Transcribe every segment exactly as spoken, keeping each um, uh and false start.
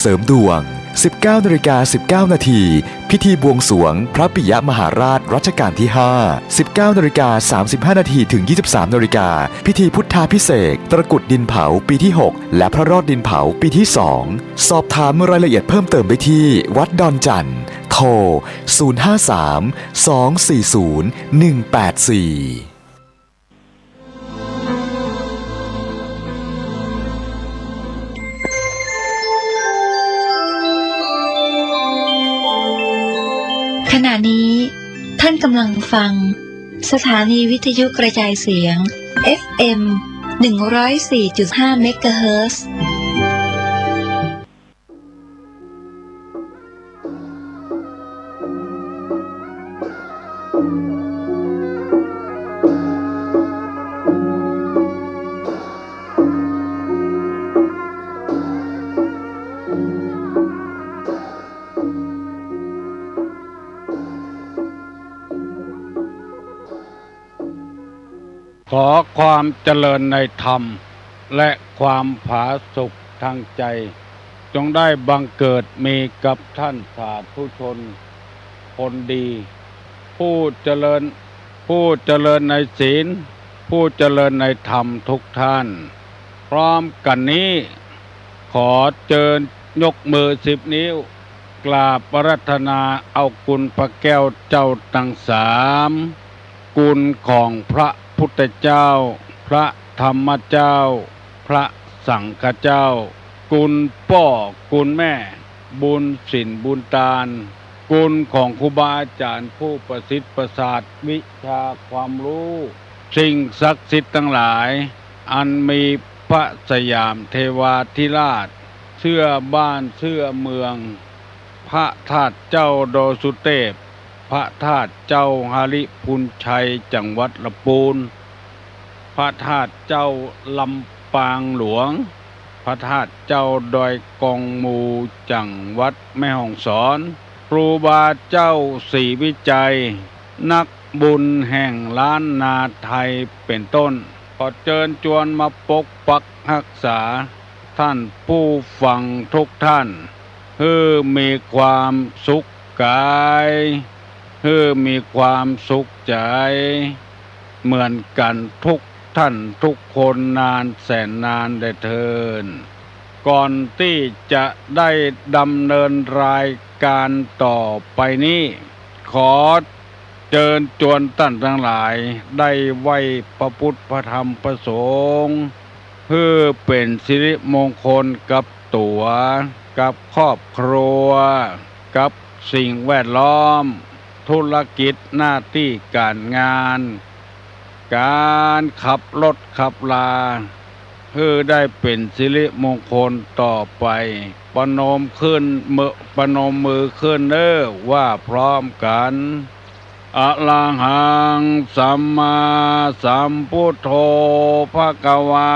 เสริมดวง สิบเก้านาฬิกาสิบเก้านาที พิธีบวงสรวงพระปิยมหาราชรัชกาลที่ห้า สิบเก้านาฬิกาสามสิบห้านาทีถึงยี่สิบสามนาฬิกา พิธีพุทธาภิเษก ตระกรุดดินเผาปีที่หก และพระรอดดินเผาปีที่สอง สอบถามรายละเอียดเพิ่มเติมได้ที่วัดดอนจั่น โทร ศูนย์ห้าสาม สองสี่ศูนย์ หนึ่งแปดสี่ ขณะนี้ท่านกำลังฟังสถานีวิทยุกระจายเสียง เอฟเอ็ม หนึ่งร้อยสี่จุดห้า เมกะเฮิรตซ์ ขอความเจริญในธรรม และความผาสุกทางใจ จงได้บังเกิดมีกับท่านสาธุชนคนดี ผู้เจริญ ผู้เจริญในศีล ผู้เจริญในธรรมทุกท่าน พร้อมกันนี้ ขอเจิญยกมือสิบนิ้ว กราบอาราธนาเอาคุณพระแก้วเจ้าตังสาม คุณของพระพุทธเจ้า พระธรรมเจ้า พระสังฆเจ้า คุณป้อคุณแม่ บุญศีลบุญตาน คุณของครูบาอาจารย์ผู้ประสิทธิ์ประสาทวิชาความรู้ สิ่งศักดิ์สิทธิ์ทั้งหลาย อันมีพระสยามเทวาธิราช เสื้อบ้านเสื้อเมือง พระธาตุเจ้าดอยสุเทพ พระธาตุเจ้าหริภุญชัยจังหวัดลำพูน พระธาตุเจ้าลำปางหลวง พระธาตุเจ้าดอยกองมูจังหวัดแม่ฮ่องสอน ครูบาเจ้าศรีวิชัย นักบุญแห่งล้านนาไทยเป็นต้น ขอเจิญจวนมาปกปักฮักษา ท่านผู้ฟังทุกท่าน หื้อมีความสุขกาย หื้อมีความสุขใจ เหมือนกันทุกท่านทุกคนนานแสนนานแลเทิน ก่อนตี้จะได้ดำเนินรายการต่อไปนี้ ขอเจิญจวนต้านตังหลายได้ไหว้พระพุทธพระธรรมพระสงฆ์ หื้อเป๋นสิริมงคลกับตั๋ว กับครอบครัว กับสิ่งแวดล้อม ธุรกิจหน้าตี้ก๋านงาน ก๋านขับรถขับลา หื้อได้เป๋นสิริมงคลต่อไป ประนมขึ้นเมอ ประนมมือขึ้นเน้อ ว่าพร้อมกั๋น อะระหังสัมมาสัมพุทโธภะคะวา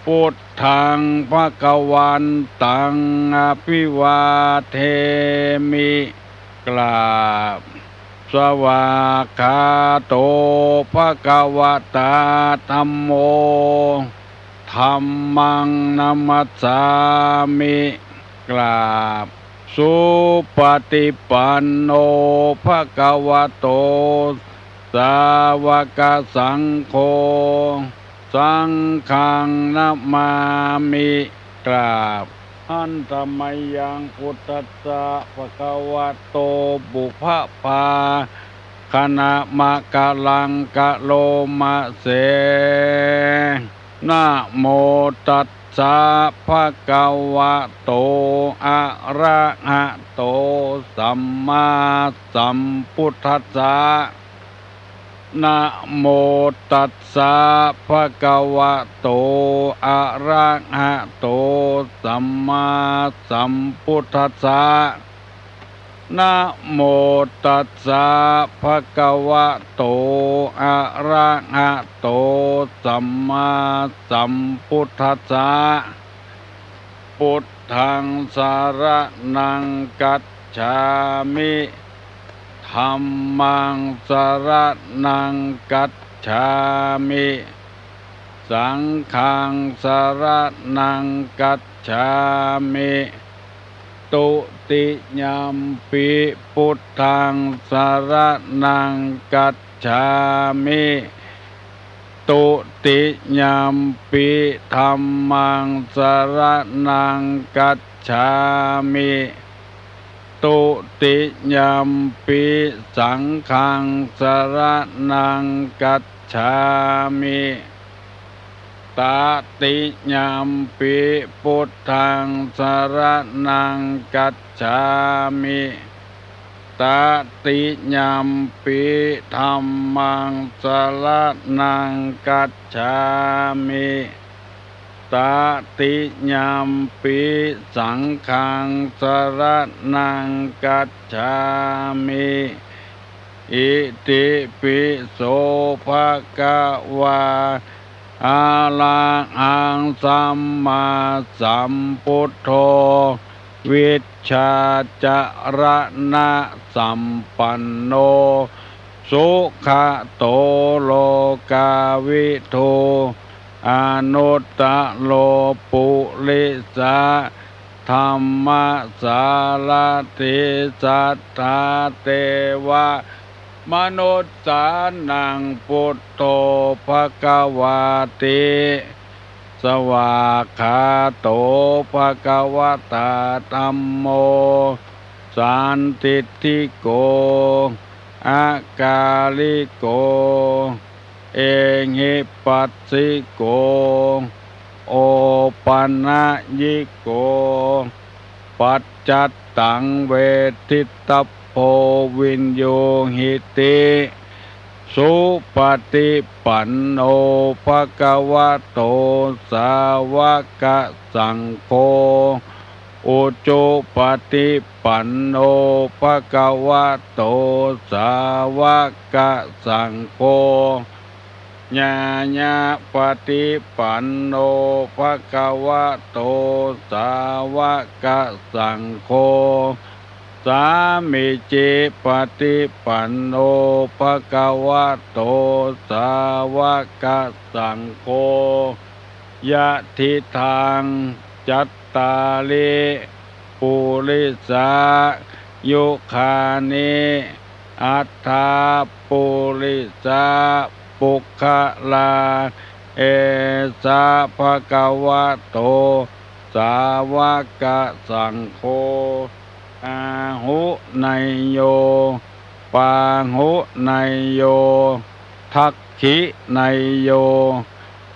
พุทธังภะคะวันตังอะภิวาเทมิ กราบ สวากขาโตภะคะวะตาธัมโม ธัมมังนะมัสสามิ กราบ สุปะฏิปันโนภะคะวะโต สาวกสังโฆ สังฆังนะมามิ กราบ หันตะมะยังพุทธัสสะภะคะวะโต ปุพพะภาคะนะมะกะลังกะโลมะเส นะโมตัสสะภะคะวะโต อะระหะโต สัมมาสัมพุทธัสสะ นะโมตัสสะภะคะวะโต อะระหะโต สัมมาสัมพุทธัสสะ นะโมตัสสะภะคะวะโต อะระหะโต สัมมาสัมพุทธัสสะ พุทธังสะระณังคัจฉามิ ธัมมังสะระณังคัจฉามิ สังฆังสรณังคัจฉามิ ตุติยัมปิ พุทธังสรณังคัจฉามิ ตุติยัมปิ ธัมมังสรณังคัจฉามิ ตุติยัมปิ สังฆังสรณังคัจฉามิ ตติยัมปิ พุทธังสรณังคัจฉามิ ตติยัมปิ ธัมมังสรณังคัจฉามิ ตติยัมปิ สังฆังสรณังคัจฉามิ อิติปิโส ภะคะวา อะระหัง สัมมาสัมพุทโธ วิชชาจรณะสัมปันโน สุขะโต โลกาวิทู อนุตตะโร ปุริสะ ธัมมะสารถิ สัทธา เตวะ มนุสสานัง พุทโธ ภะคะวาติ สวากขาโต ภะคะวะตา ธัมโม สันทิฏฐิโก อะกาลิโก เอหิปัสสิโก โอปะนะยิโก ปัจจัตตัง เวทิตตัพโพ วินยูหิติ สุปะฏิปันโน ภะคะวะโต สาวะกะสังโฆ อุจุปะฏิปันโน ภะคะวะโต สาวะกะสังโฆ ญาณะปะฏิปันโน ภะคะวะโต สาวะกะสังโฆ สามีจิปะฏิปันโน ภะคะวะโต สาวะกะสังโฆ ยะถิตัง จัตตาริ ปุริสายุคานิ อัตถา ปุริสา ปุคคลา เอสะ ภะคะวะโต สาวะกะสังโฆ อาหุเนยโย ปาหุเนยโย ทักขิเนยโย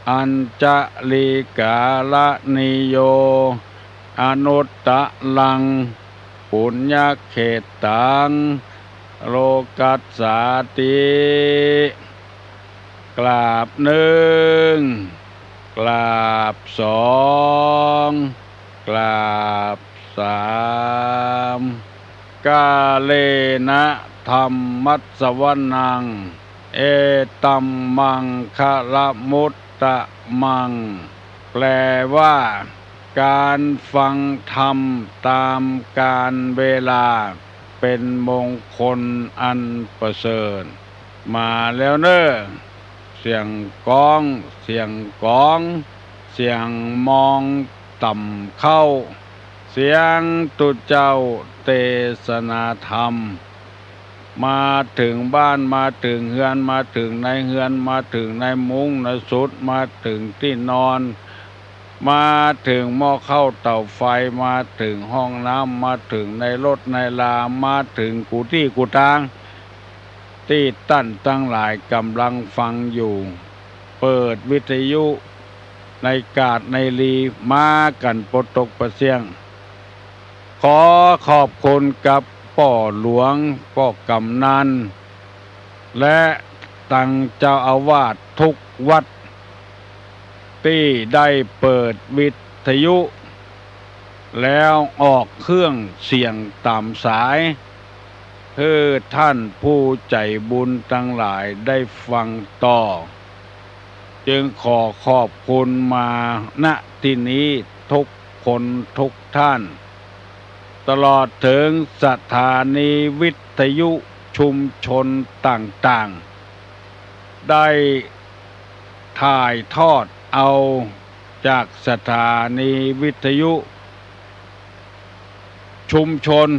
อัญชลีกาละนิโย อนุตตะรัง ปุญญะเขตตัง โลกัสสาติ กราบนึ่ง กราบสอง กราบสาม กาเลนะธัมมัสสวนัง เอตัมมังคะละมุตตะมัง แปลว่า การฟังธรรมตามกาลเวลา เป็นมงคลอันประเสริฐ มาแล้วเน่อ เสียงก๊อง เสียงก๋อง เสียงมองต่ำเข้า เสียงตุ๊เจ้าเตสนาธรรม มาเถิงบ้าน มาเถิงเฮือน มาเถิงในเฮือน มาเถิงในมุ้งในสุด มาเถิงตี้นอน มาเถิงหม้อข้าวเต๋าไฟ มาเถิงห้องน้ำ มาเถิงในรถในลา มาเถิงกู้ตี้กู้ตาง ตี้ต้านตังหลายก่ำลังฟังอยู่ เปิดวิทยุในกาดในลี มากั๋นปดตกปะเสี้ยง ขอขอบคุณกับป้อหลวง ป้อกำนัน และตังเจ้าอาวาสทุกวัด ตี้ได้เปิดวิทยุ แล้วออกเครื่องเสียงต๋ามสาย หื้อต้านผู้ใจ๋บุญตังหลายได้ฟังต่อ จึงขอขอบคุณมา ณ ตี้นี้ทุกคนทุกต้าน ตลอดเถิงสถานีวิทยุชุมชนต่างๆ ได้ถ่ายทอด เอาจากสถานีวิทยุชุมชน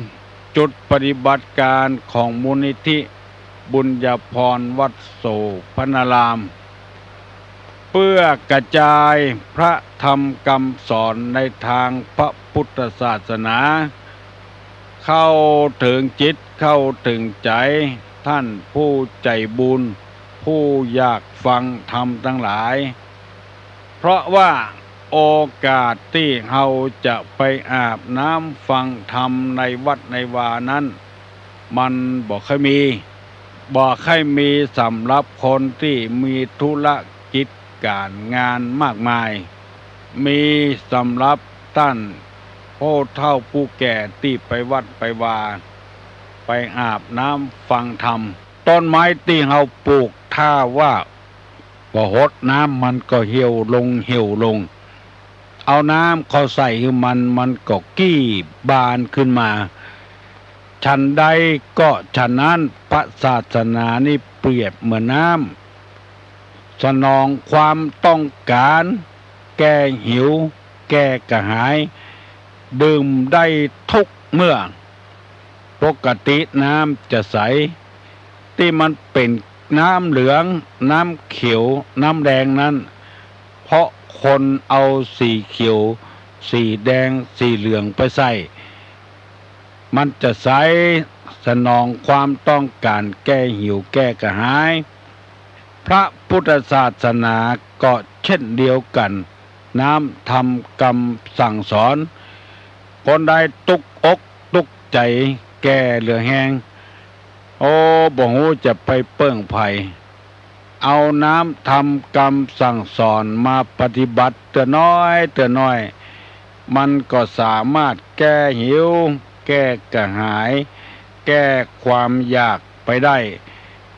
จุดปฏิบัติการของมูลนิธิบุญญาภรณ์วัดโสภณาราม เพื่อกระจายพระธรรมคำสอนในทางพระพุทธศาสนา เข้าถึงจิตเข้าถึงใจ๋ท่านผู้ใจ๋บุญ ผู้อยากฟังธรรมตังหลาย เพราะว่าโอกาสตี้เฮาจะไปอาบน้ำฟังธรรมในวัดในวานั้น มันบ่ค่อยมี บ่ค่อยมีสำหรับคนตี้มีธุรกิจก๋านงานมากมาย มีสำหรับต้านผู้เฒ่าผู้แก่ตี้ไปวัดไปวา ไปอาบน้ำฟังธรรม ต้นไม้ตี้เฮาปลูกถ้าว่าบ่หดน้ำมันก็เหี่ยวลงเหี่ยวลง เอาน้ำเข้าใส่หื้อมัน มันก็กี้บานขึ้นมา ฉันใดก็ฉะนั้น พระศาสนานี้เปรียบเหมือนน้ำ สนองความต้องการ แก้หิว แก้กระหาย ดื่มได้ทุกเมื่อ ปกติน้ำจะใส ตี้มันเป๋นน้ำเหลือง น้ำเขียว น้ำแดงนั้น เพราะคนเอาสีเขียว สีแดง สีเหลืองไปใส่ มันจะใส สนองความต้องการแก้หิวแก้กระหาย พระพุทธศาสนาก็เช่นเดียวกั๋น น้ำธรรมคำสั่งสอน คนใดตุ๊กอกตุ๊กใจ๋แก่เหลือแฮง โอ้ บ่ฮู้จะไปเปิ้งใผ เอาน้ำธรรมคำสั่งสอนมาปฏิบัติเตื้อน้อยเตื้อน้อย มันก็สามารถแก้หิว แก้กระหาย แก้ความอยากไปได้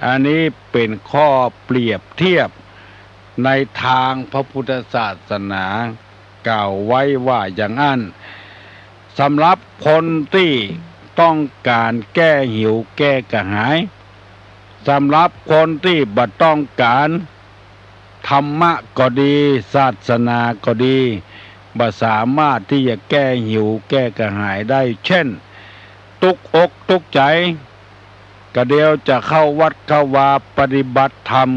อันนี้เป๋นข้อเปรียบเทียบในทางพระพุทธศาสนา กล่าวไว้ว่าอย่างอั้น สำหรับคนตี้ต้องก๋านแก้หิวแก้กระหาย สำหรับคนตี้บ่ต้องก๋าน ธรรมะก็ดี ศาสนาก็ดี บ่สามารถตี้จะแก้หิวแก้กระหายได้ เช่น ตุ๊กอกตุ๊กใจ๋ กะเดียวจะเข้าวัดเข้าวาปฏิบัติธรรม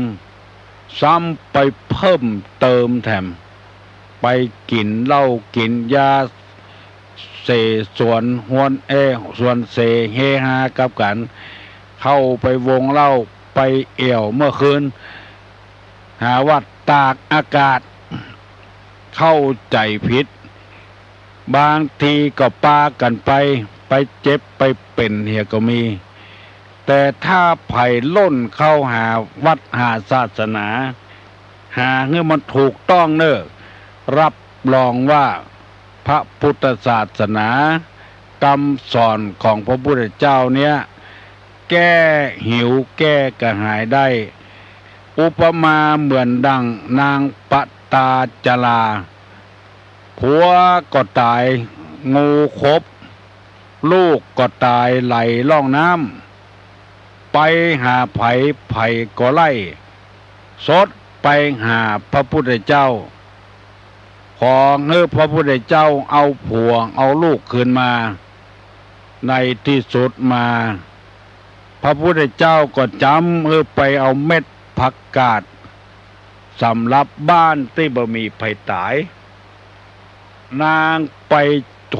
ซ้ำไปเพิ่มเติมแถม ไปกิ๋นเหล้ากิ๋นยา เสสวนฮวน เอ้ สวนเสเฮฮากับกั๋น เข้าไปวงเหล้า ไปแอ่วเมื่อคืน หาว่าตากอากาศ เข้าใจ๋ผิด บางทีก็ปากั๋นไป ไปเจ็บไปเป๋นเหียก็มี แต่ถ้าใผล่นเข้าหาวัดหาศาสนา หาหื้อมันถูกต้องเน่อ รับรองว่าพระพุทธศาสนา กำสอนของพระพุทธเจ้าเนี้ย แก้หิวแก้กระหายได้ อุปมาเหมือนดั่งนางปตาจารา ผัวก็ต๋าย งูขบ ลูกก็ต๋ายไหลล่องน้ำ ไปหาใผ ใผก็ไล่ สดไปหาพระพุทธเจ้า ขอหื้อพระพุทธเจ้าเอาผัวเอาลูกคืนมา ในตี้สุดมา พระพุทธเจ้าก็จ๋ำหื้อไปเอาเม็ดผักกาด สำหรับบ้านตี้บ่มีใผต๋าย นางไป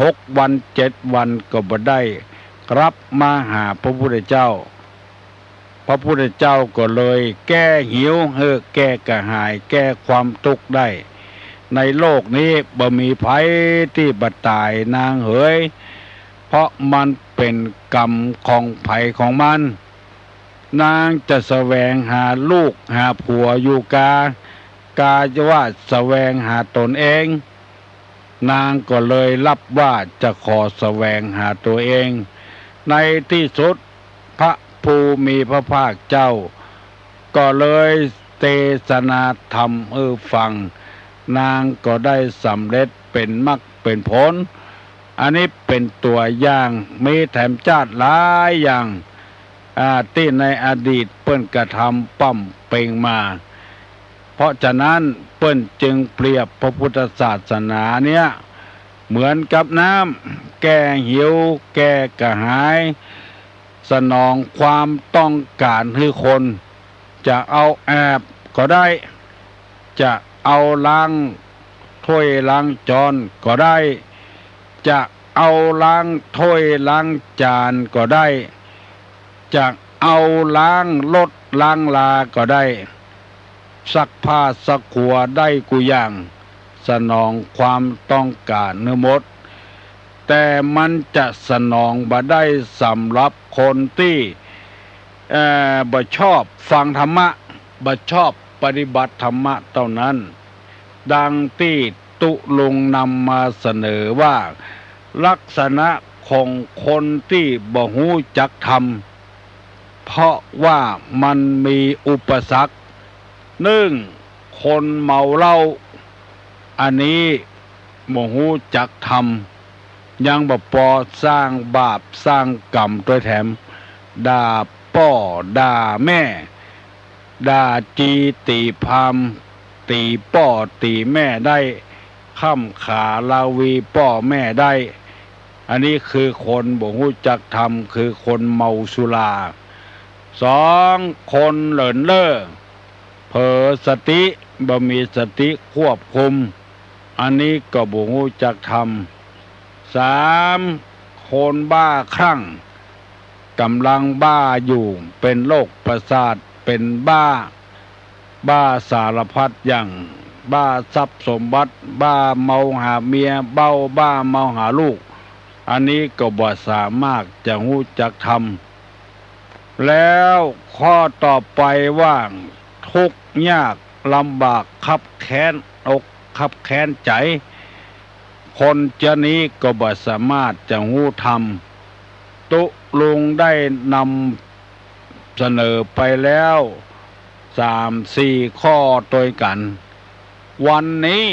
หกวันเจ็ดวันก็บ่ได้กลับมาหาพระพุทธเจ้า พระพุทธเจ้าก็เลยแก้หิวหื้อแก้กระหาย แก้ความตุ๊กข์ได้ ในโลกนี้บ่มีใผตี้บ่ต๋ายนางเหย เพราะมันเป๋นกรรมของใผของมัน นางจะแสวงหาลูกหาผัวอยู่กา กาจะว่าแสวงหาต๋นเอง นางก็เลยรับว่าจะขอแสวงหาตั๋วเอง ในตี้สุดพระผู้มีพระภาคเจ้า ก็เลยเตสนาธรรมหื้อฟัง นางก็ได้สำเร็จเป๋นมรรคเป๋นผล อันนี้เป๋นตั๋วอย่าง มีแถมจาติหลายอย่าง อ่า ตี้ในอดีตเปิ้นกระทำป๋ำเป็งมา เพราะฉะนั้นเปิ้นจึงเปรียบพระพุทธศาสนาเนี้ยเหมือนกับน้ำ แก้หิว แก้กระหาย สนองความต้องการหื้อคน จะเอาอาบก็ได้ จะเอาล้างถ้วยล้างจานก็ได้ จะเอาล้างถ้วยล้างจานก็ได้ จะเอาล้างรถล้างราก็ได้ ซักผ้าซักครัวได้กู้อย่าง สนองความต้องการหื้อหมด แต่มันจะสนองบ่ได้สำหรับคนตี้ เอ่อ บ่ชอบฟังธรรมะ บ่ชอบปฏิบัติธรรมะเต้านั้น ดังตี้ตุ๊ลุงนำมาเสนอว่า ลักษณะของคนตี้บ่ฮู้จักธรรม เพราะว่ามันมีอุปสรรค นึ่ง คนเมาเหล้า อันนี้บ่ฮู้จักธรรม ยังบ่ปอสร้างบาปสร้างกรรมตวยแถม ด่าป้อด่าแม่ ด่าจี๋ตี๋พราหมณ์ ตี๋ป้อตี๋แม่ได้ ค่ำขาราวีป้อแม่ได้ อันนี้คือคนบ่ฮู้จักธรรม คือคนเมาสุรา สอง คนเหลินเล่อ เผลอสติ บ่มีสติควบคุม อันนี้ก็บ่ฮู้จักธรรม สาม คนบ้าคลั่ง ก๋ำลังบ้าอยู่ เป๋นโรคประสาท เป๋นบ้า บ้าสารพัดอย่าง บ้าทรัพย์สมบัติ บ้าเมาหาเมีย เบ้า บ้าเมาหาลูก อันนี้ก็บ่สามารถจะฮู้จักธรรม แล้วข้อต่อไปว่า ทุกข์ยากลำบากคับแค้นอกคับแค้นใจ๋ คนเจ้านี้ก็บ่สามารถจะฮู้ธรรม ตุ๊ลุงได้นำเสนอไปแล้วสามสี่ข้อตวยกั๋น วันนี้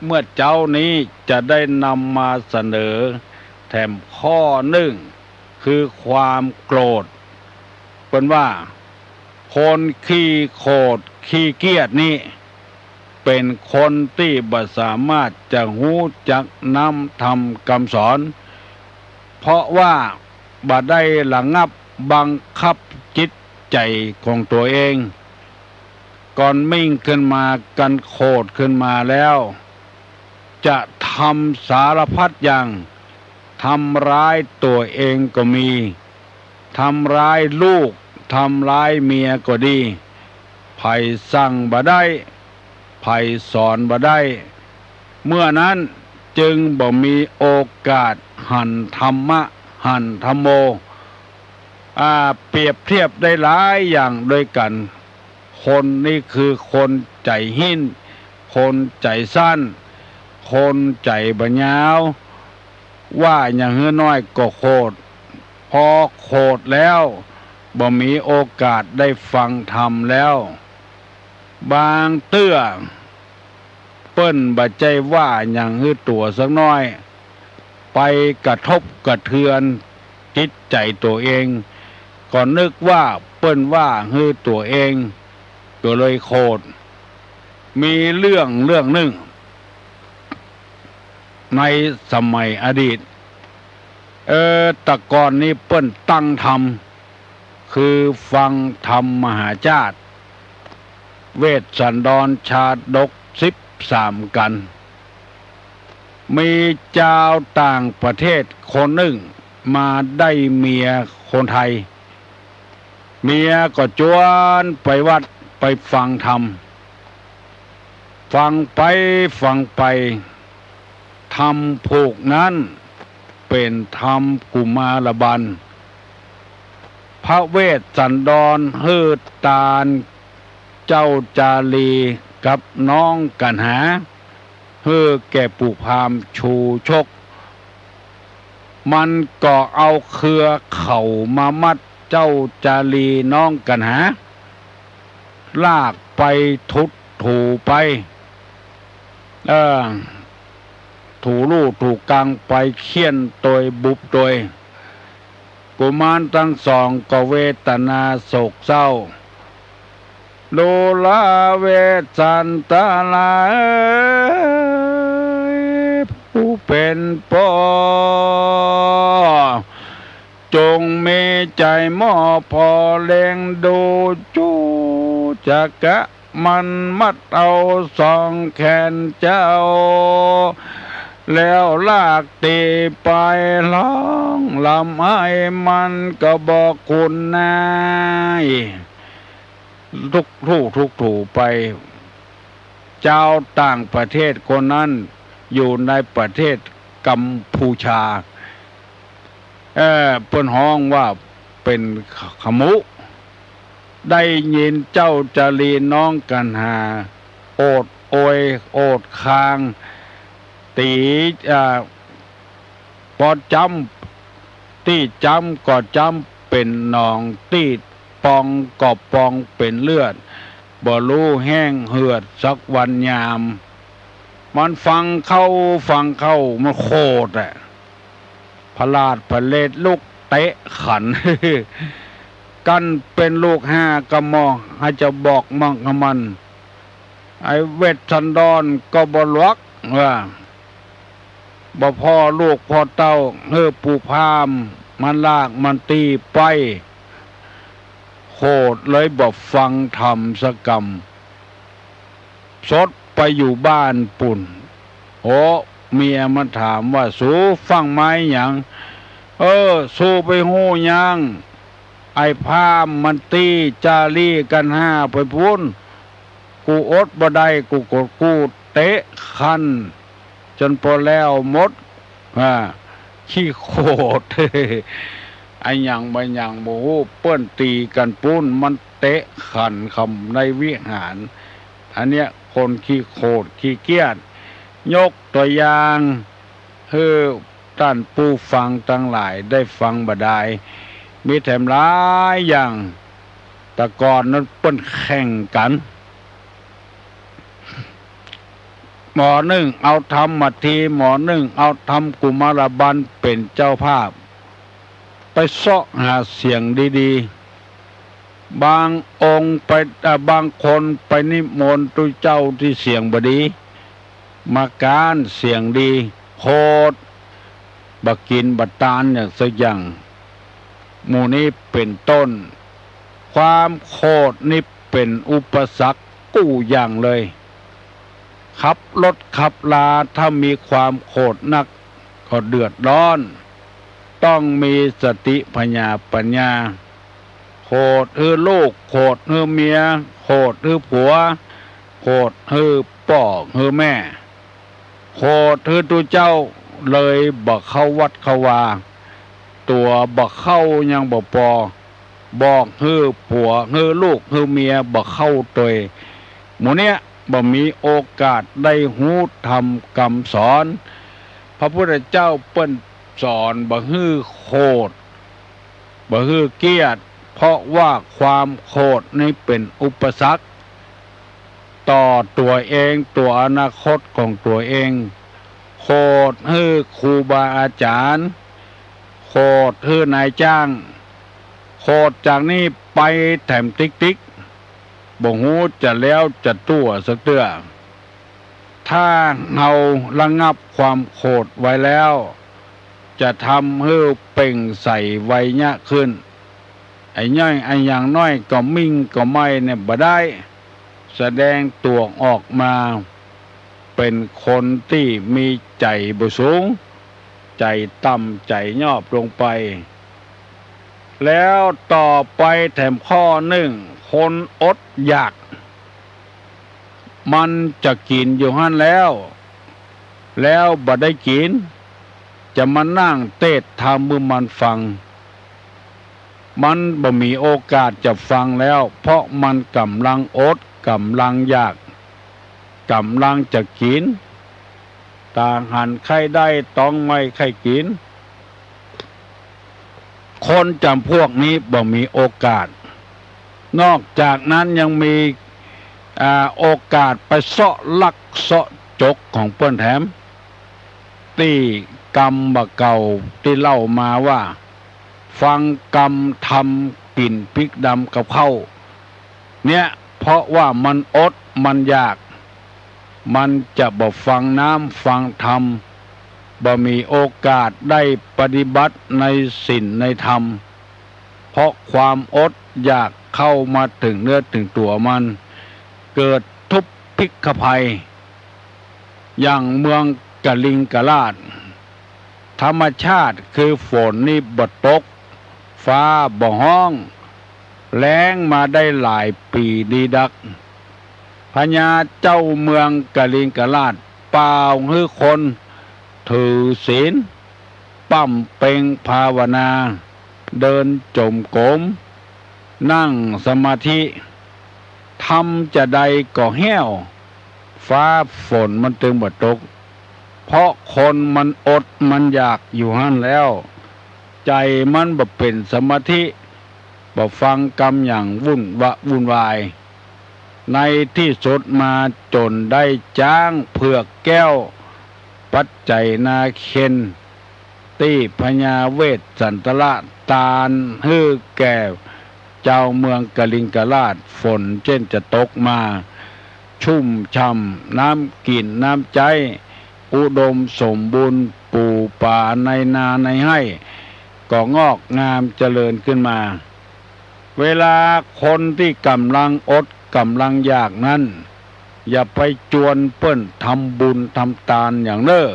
เมื่อเจ๊านี้จะได้นำมาเสนอแถมข้อนึ่ง คือความโกรธ เปิ้นว่า คนขี้โขดขี้เกียจนี้ เป๋นคนตี้บ่สามารถจะฮู้จักน้ำธรรมกำสอน เพราะว่าบ่ได้ระงับบังคับจิตใจ๋ของตั๋วเอง ก่อนมิ่งขึ้นมา กันโขดขึ้นมาแล้ว จะทำสารพัดอย่าง ทำร้ายตั๋วเองก็มี ทำร้ายลูก ทำร้ายเมียก็ดี ใผสั่งบ่ได้ ใผสอนบ่ได้ เมื่อนั้นจึงบ่มีโอกาสหันธรรมะ หันธัมโม อ่า เปรียบเทียบได้หลายอย่างตวยกั๋น คนนี้คือคนใจ๋หิ้น คนใจ๋สั้น คนใจ๋บ่ยาว ว่าหยังหื้อน้อยก็โขด พอโขดแล้ว บ่มีโอกาสได้ฟังธรรมแล้ว บางเตื้อ เปิ้นบ่ใจ้ว่าหยังหื้อตั๋วสักน้อย ไปกระทบกระเทือนจิตใจ๋ตั๋วเอง ก็นึกว่าเปิ้นว่าหื้อตั๋วเอง ก็เลยโขด มีเรื่องเรื่องนึ่ง ในสมัยอดีต เออ แต่ก่อนนี้เปิ้นตั้งธรรม คือฟังธรรมมหาชาติ เวสสันดรชาดกสิบสามกัณฑ์ มีจาวต่างประเทศคนนึ่งมาได้เมียคนไทย เมียก็จวนไปวัดไปฟังธรรม ฟังไปฟังไป ธรรมผูกนั้นเป๋นธรรมกุมารบัณฑ์ พระเวสสันดรหื้อตานเจ้าจารีกับน้องกัณหา หื้อแก่ปู่พราหมณ์ชูชก มันก็เอาเครือเข่ามามัดเจ้าจารีน้องกัณหา ลากไปทุดถูไป เออ ถูลู่ถูกังไป เฆี่ยนตวยบุบตวย กุมารตังสองก็เวทนาโศกเศร้า ดูราเวสสันดราเอ๋ย ผู้เป๋นป้อ จงมีใจ๋มอบผ่อเล็งดู จุจักกะมันมัดเอาสองแขนเจ้า แล้วลากตี๋ไปฮ้องร่ำไห้มันก็บ่คุ้นนาย ทุกทู่ทุกทู่ไป จาวต่างประเทศคนนั้นอยู่ในประเทศกัมพูชา เอ่อ เปิ้นฮ้องว่าเป๋นขมุ ได้ยินเจ้าจารีน้องกันหา โอดโอย โอดคาง ตี๋ อ่า ปอจ้ำ ตี้จ้ำก็จ้ำเป๋นหนอง ตี้ปองก็ปองเป๋นเลือด บ่ฮู้แห้งเหือดสักวันยาม มันฟังเข้า ฟังเข้า มันโขดอะ ผลาดผลเลดลุกเตะขัน กั้นเป๋นลูกห้ากะหม่อ ใผจะบอกมั่งกะมัน ไอ้เวสสันดรก็บ่หลวกว่า บ่ผ่อลูกผ่อเต้า หื้อปู่พราหมณ์มันลากมันตี๋ไป โขดเลยบ่ฟังธรรมสักกำ สดไปอยู่บ้านปู้น โอ้ เมียมันถามว่า สูฟั่งมาหยัง เออ สูไปฮู้หยัง ไอ้พราหมณ์มันตี๋จารีกันห้าไปปู้น กูอดบ่ได้ กูก็ กูเตะขัน จ๋นปอแล้วหมด อ่า ขี้โขด อะหยังบ่หยังบ่ฮู้ เปิ้นตี๋กั๋นปู้น มันเตะขันกำในวิหาร อันเนี้ยคนขี้โขดขี้เกียจ ยกตั๋วอย่าง หื้อต้านผู้ฟังตังหลายได้ฟังบ่ดาย มีแถมหลายอย่าง แต่ก่อนนั้นเปิ้นแข่งกั๋น หมอนึ่งเอาธรรมมาที หมอนึ่งเอาธรรมกุมารบัลเป๋นเจ้าภาพ ไปเซาะหาเสียงดีๆ บางองค์ไป เอ่อ บางคนไปนิมนต์ตุ๊เจ้าตี้เสียงบ่ดี มาก๊านเสียงดี โขด บ่กิ๋นบ่ตานอย่างสักอย่าง หมู่นี้เป๋นต้น ความโขดนี่เป๋นอุปสรรคกู้อย่างเลย ขับรถขับลา ถ้ามีความโขดนัก ก็เดือดร้อน ต้องมีสติผญาปั๋ญญา โขดหื้อลูก โขดหื้อเมีย โขดหื้อผัว โขดหื้อป้อหื้อแม่ โขดหื้อตุ๊เจ้า เลยบ่เข้าวัดเข้าวา ตั๋วบ่เข้ายังบ่ปอ บอกหื้อผัวหื้อลูกหื้อเมียบ่เข้าตวย หมู่เนี้ยบ่มีโอกาสได้ฮู้ธรรมกำสอน พระพุทธเจ้าเปิ้นสอนบ่หื้อโขด บ่หื้อเกียจ เพราะว่าความโขดนี่เป๋นอุปสรรค ต่อตั๋วเอง ตั๋วอนาคตของตั๋วเอง โขดหื้อครูบาอาจ๋ารย์ โขดหื้อนายจ้าง โขดจากนี้ไปแถมติ๊กๆ บ่ฮู้จะแล้วจะตั๋วสักเตื้อ ถ้าเฮาระงับความโขดไว้แล้ว จะทำหื้อเปล่งใสไวยะขึ้น ไอ้น้อย ไอ้อย่างน้อยก็มิ่งก็ไม่เนี่ยบ่ได้ แสดงตั๋วออกมา เป๋นคนตี้มีใจ๋บ่สูง ใจ๋ต่ำ ใจ๋ยอบลงไป แล้วต่อไปแถมข้อนึ่ง คนอดอยาก มันจะกิ๋นอยู่หั้นแล้ว แล้วบ่ได้กิ๋น จะมานั่งเตศน์ธรรมหื้อมันฟัง มันบ่มีโอกาสจะฟังแล้ว เพราะมันก๋ำลังอด ก๋ำลังอยาก ก๋ำลังจะกิ๋น ต๋าหันใค่ได้ ต๊องไหว้ใค่กิ๋น คนจ๋ำพวกนี้บ่มีโอกาส นอกจากนั้นยังมี อ่า โอกาสไปเซาะลักเซาะจกของเปิ้นแถม ตี้กำบ่าเก่าตี้เล่ามาว่า ฟังกำธรรมกิ๋นพริกดำกับข้าว เนี่ย เพราะว่ามันอดมันอยาก มันจะบ่ฟังน้ำฟังธรรม บ่มีโอกาสได้ปฏิบัติในศีลในธรรม เพราะความอดอยากเข้ามาเถิงเนื้อเถิงตั๋วมัน เกิดทุพพิฆภัย อย่างเมืองกลิงกราช ธรรมชาติคือฝนนี่บ่ตก ฟ้าบ่ฮ้อง แล้งมาได้หลายปี๋ดีดัก พญาเจ้าเมืองกลิงกราชป่าวหื้อคนถือศีล บำเพ็งภาวนา เดินจงกรม นั่งสมาธิ ทำจาใดก็แห้ว ฟ้าฝนมันตึงบ่ตก เพราะคนมันอดมันอยากอยู่หั้นแล้ว ใจ๋มันบ่เป๋นสมาธิ บ่ฟังกำหยัง วุ่นวะ วุ่นวาย ในตี้สุดมาจ๋นได้จ๊างเผือกแก้ว ปัจจัยนาเคน ตี้พญาเวสสันตระตานหื้อแก่จาวเมืองกลิงกราช ฝนเจ้นจะตกมา ชุ่มฉ่ำ น้ำกิ๋นน้ำใจ๊ อุดมสมบูรณ์ ปู๋ป๋าในนาในไฮ่ ก็งอกงามเจริญขึ้นมา เวลาคนตี้ก่ำลังอดก่ำลังอยากนั้น อย่าไปจวนเปิ้นทำบุญทำตานหยังเน่อ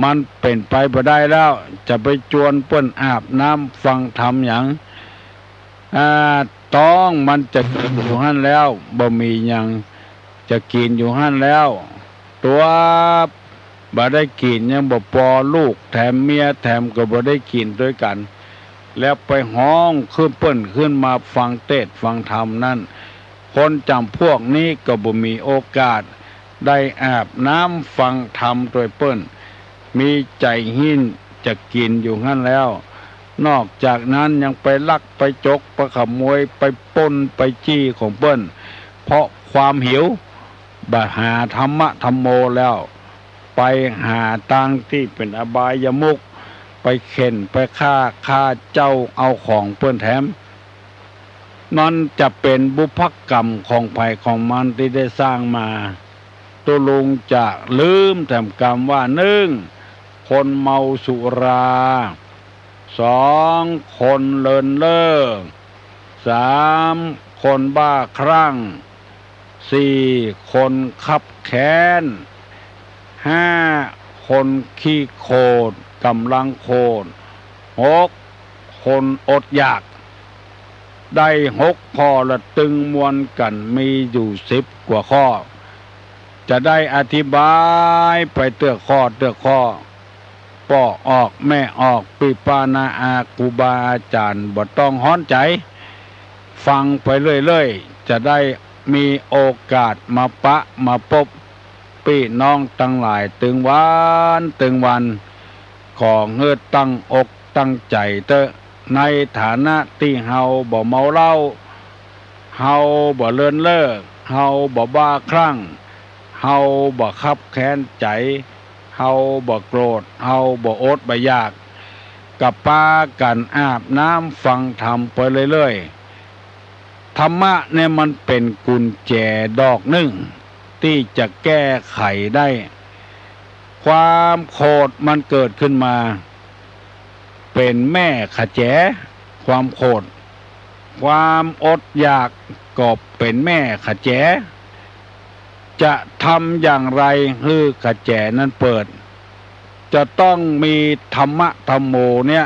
มันเป๋นไปบ่ได้แล้ว จะไปจวนเปิ้นอาบน้ำฟังธรรมหยัง อ่า ต๊องมันจะกิ๋นอยู่หั้นแล้ว บ่มีหยังจะกิ๋นอยู่หั้นแล้ว ตั๋วบ่ได้กิ๋นยังบ่ปอ ลูกแถมเมียแถมก็บ่ได้กิ๋นตวยกั๋น แล้วไปฮ้องขึ้นเปิ้นขึ้นมาฟังเตสน์ฟังธรรมนั้น คนจ๋ำพวกนี้ก็บ่มีโอกาสได้อาบน้ำฟังธรรมตวยเปิ้น มีใจ๋หิ้นจะกิ๋นอยู่หั้นแล้ว นอกจากนั้นยังไปลักไปจกไปขโมยไปปล้นไปจี้ของเปิ้น เพราะความหิว บ่หาธรรมะธัมโมแล้ว ไปหาตางตี้เป๋นอบายมุข ไปเข่นไปฆ่า ฆ่าเจ้าเอาของเปิ้นแถม มันจะเป๋นบุพกรรมของใผของมันตี้ได้สร้างมา ตุ๊ลุงจะลืมแถมกำว่า นึ่ง คนเมาสุรา สอง คนเลินเล่อ สาม คนบ้าคลั่ง สี่ คนคับแค้น ห้า คนขี้โขด ก่ำลังโขด หก คนอดอยาก ได้หกข้อละ ตึงมวลกั๋นมีอยู่สิบกว่าข้อ จะได้อธิบายไปเตื้อข้อเตื้อข้อ ป้อออกแม่ออก ปี้ป้าน้าอาครูบาอาจ๋ารย์ บ่ต้องฮ้อนใจ๋ ฟังไปเรื่อยๆ จะได้มีโอกาสมาปะมาปบปี้น้องตังหลายตึงวันตึงวัน ขอหื้อตั้งอกตั้งใจ๋เต๊อะ ในฐานะตี้เฮาบ่เมาเหล้า เฮาบ่เลินเล่อ เฮาบ่บ้าคลั่ง เฮาบ่คับแค้นใจ๋ เฮาบ่โกรธ เฮาบ่อดบ่อยาก ก็ปากั๋นอาบน้ำฟังธรรมไปเรื่อยๆ ธรรมะเนี่ยมันเป๋นกุญแจดอกนึ่ง ตี้จะแก้ไขได้ ความโขดมันเกิดขึ้นมา เป๋นแม่ขะแจ ความโขด ความอดอยากก็เป๋นแม่ขะแจ จะทำอย่างไรหื้อขะแจนั้นเปิด จะต้องมีธรรมะธัมโมเนี่ย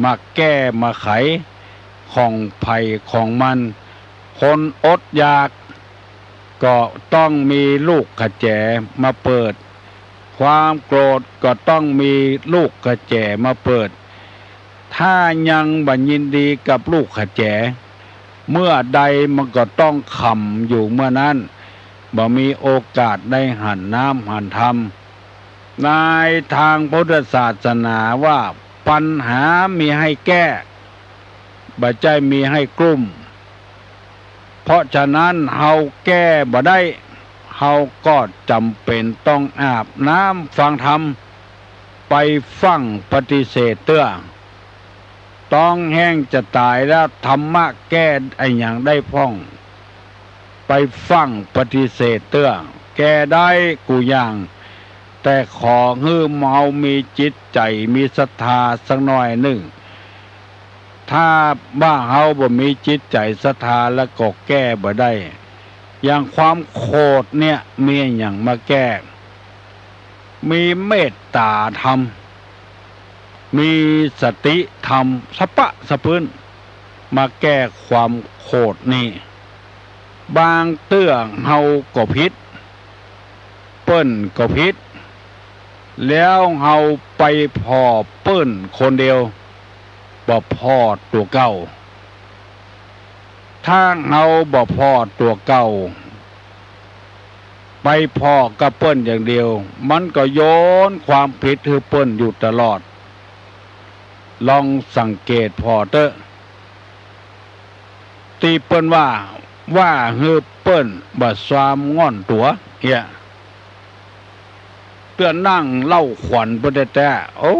มาแก้มาไขของใผของมัน คนอดอยาก ก็ต้องมีลูกขะแจมาเปิด ความโกรธก็ต้องมีลูกขะแจมาเปิด ถ้ายังบ่ยินดีกับลูกขะแจ เมื่อใดมันก็ต้องขำอยู่เมื่อนั้น บ่มีโอกาสได้หันน้ำหันธรรม ในตางพุทธศาสนาว่า ปัญหามีหื้อแก้ บ่ใจ้มีหื้อกลุ้ม เพราะฉะนั้นเฮาแก้บ่ได้ เฮาก็จ๋ำเป๋นต้องอาบน้ำฟังธรรม ไปฟั่งปฏิเสธเตื้อ ต๊องแห้งจะต๋ายแล้ว ธรรมะแก้อะหยังได้พ่อง ไปฟั่งปฏิเสธเตื้อ แก้ได้กู้อย่าง แต่ขอหื้อเฮามีจิตใจ๋มีศรัทธาสักหน้อยนึ่ง ถ้าว่าเฮาบ่มีจิตใจ๋ศรัทธาแล้วก็แก้บ่ได้ อย่างความโขดเนี่ยมีอะหยังมาแก้ มีเมตต๋าธรรม มีสติธรรมสะปะสะปื้น มาแก้ความโขดนี้ บางเตื้อเฮาก็ผิด เปิ้นก็ผิด แล้วเฮาไปผ่อเปิ้นคนเดียว บ่ผ่อตั๋วเก่า ถ้าเฮาบ่ผ่อตั๋วเก่า ไปผ่อกับเปิ้นอย่างเดียว มันก็โยนความผิดหื้อเปิ้นอยู่ตลอด ลองสังเกตผ่อเต๊อะ ตี้เปิ้นว่า ว่าหื้อเปิ้นบ่ซามง่อนตั๋วเหีย เตื้อนั่งเล่าขวัญเปิ้นแต๊ๆ โอ้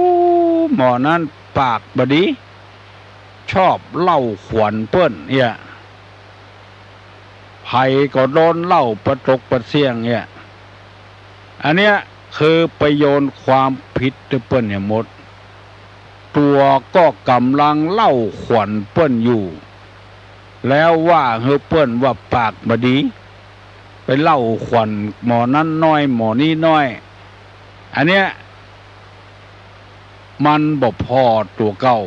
หมอนั้นปากบ่ดี ชอบเล่าขวัญเปิ้นเหีย ใผก็โดนเล่าปะตกปะเสี้ยงเหีย อันเนี้ยคือไปโยนความผิดหื้อเปิ้นเหียหมด ตั๋วก็ก่ำลังเล่าขวัญเปิ้นอยู่ แล้วว่าหื้อเปิ้นว่าปากบ่ดี ไปเล่าขวัญหมอนั้นน้อยหมอนี้น้อย อันเนี้ย มันบ่ผ่อตั๋วเก่า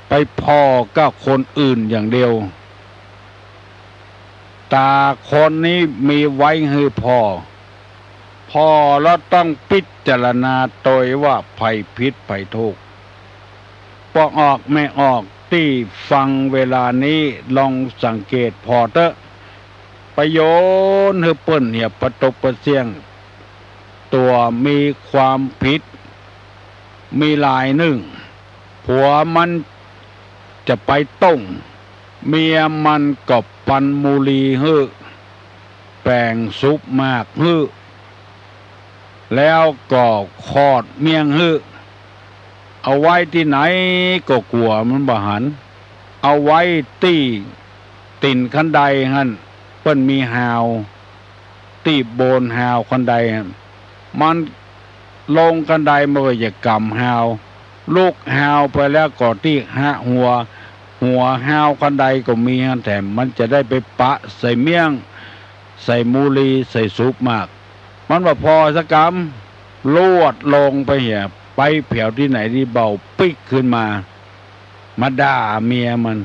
ไปผ่อกับคนอื่นอย่างเดียว ต๋าคนนี้มีไว้หื้อผ่อ ผ่อแล้วต้องพิจารณาโตยว่าใผผิดใผถูก ป้อออกแม่ออกตี้ฟังเวลานี้ลองสังเกตผ่อเต๊อะ ไปโยนหื้อเปิ้นเหียปะตกปะเสี้ยง ตั๋วมีความผิด มีลายนึ่ง ผัวมันจะไปต้ง เมียมันก็ปั่นมูลีหื้อ แป๋งสุบหมากหื้อ แล้วก็ขอดเมี่ยงหื้อ เอาไว้ตี้ไหนก็กั๋วมันบ่หัน เอาไว้ตี้ตี๋นคันไดหั้น เปิ้นมีฮาว ตี้โบนฮาวคันไดหั้น มันลงคันไดมันก็จะก๋ำฮาว ลุกฮาวไปแล้วก็ตี้ฮะหัว หัวฮาวคันไดก็มีหั้นแถม มันจะได้ไปปะใส่เมี่ยง ใส่มูลี ใส่สุบหมาก มันบ่ผ่อสักกำ ลวดลงไปเหีย ไปแผวตี้ไหนตี้เบาปิ๊กขึ้นมา มาด่าเมียมัน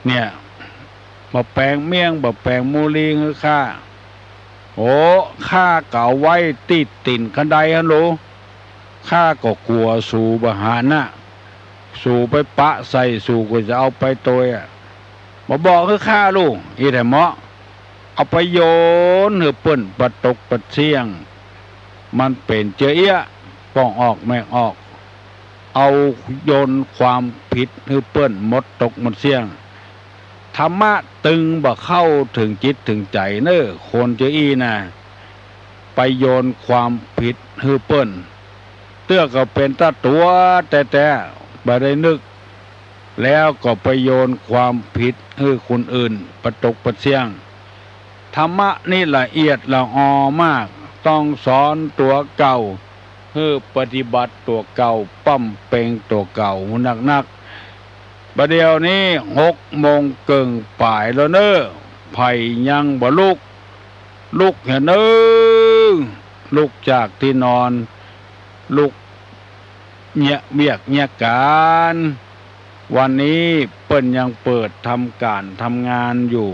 เนี่ย บ่แป๋งเมี่ยง บ่แป๋งมูลีหื้อข้า โอ้ ข้าก็เอาไว้ตี้ตี๋นคันไดหั้นโล ข้าก็กั๋วสูบ่หันน่ะ สูไปปะใส่ สูก็จะเอาไปโตยอะ บ่บอกหื้อข้าลู อี้แถมเหมาะ เอาไปโยนหื้อเปิ้นปะตกปะเสี้ยง มันเป๋นเจื้อเอี้ยะ ป้องออกแม่ออก เอาโยนความผิดหื้อเปิ้นหมดตกหมดเสี้ยง ธรรมะตึงบ่เข้าเถิงจิตเถิงใจ๋เน่อ คนเจื้ออี้นะ ไปโยนความผิดหื้อเปิ้น เตื้อก็เป๋นตาตั๋วแต๊ๆ บ่ได้นึก แล้วก็ไปโยนความผิดหื้อคนอื่นปะตกปะเสี้ยง ธรรมะนี่ละเอียดละออมาก ต้องสอนตั๋วเก่า หื้อปฏิบัติตั๋วเก่า ป้ำเป็งตั๋วเก่านักๆ บ่าเดี่ยวนี้หกโมงเกิ่งป๋ายแล้วเน่อ ใผยังบ่ลุก ลุกเหียเน่อ ลุกจากตี้นอน ลุกเยียะเวียกเยียะก๋าน วันนี้เปิ้นยังเปิดทำก๋านทำงานอยู่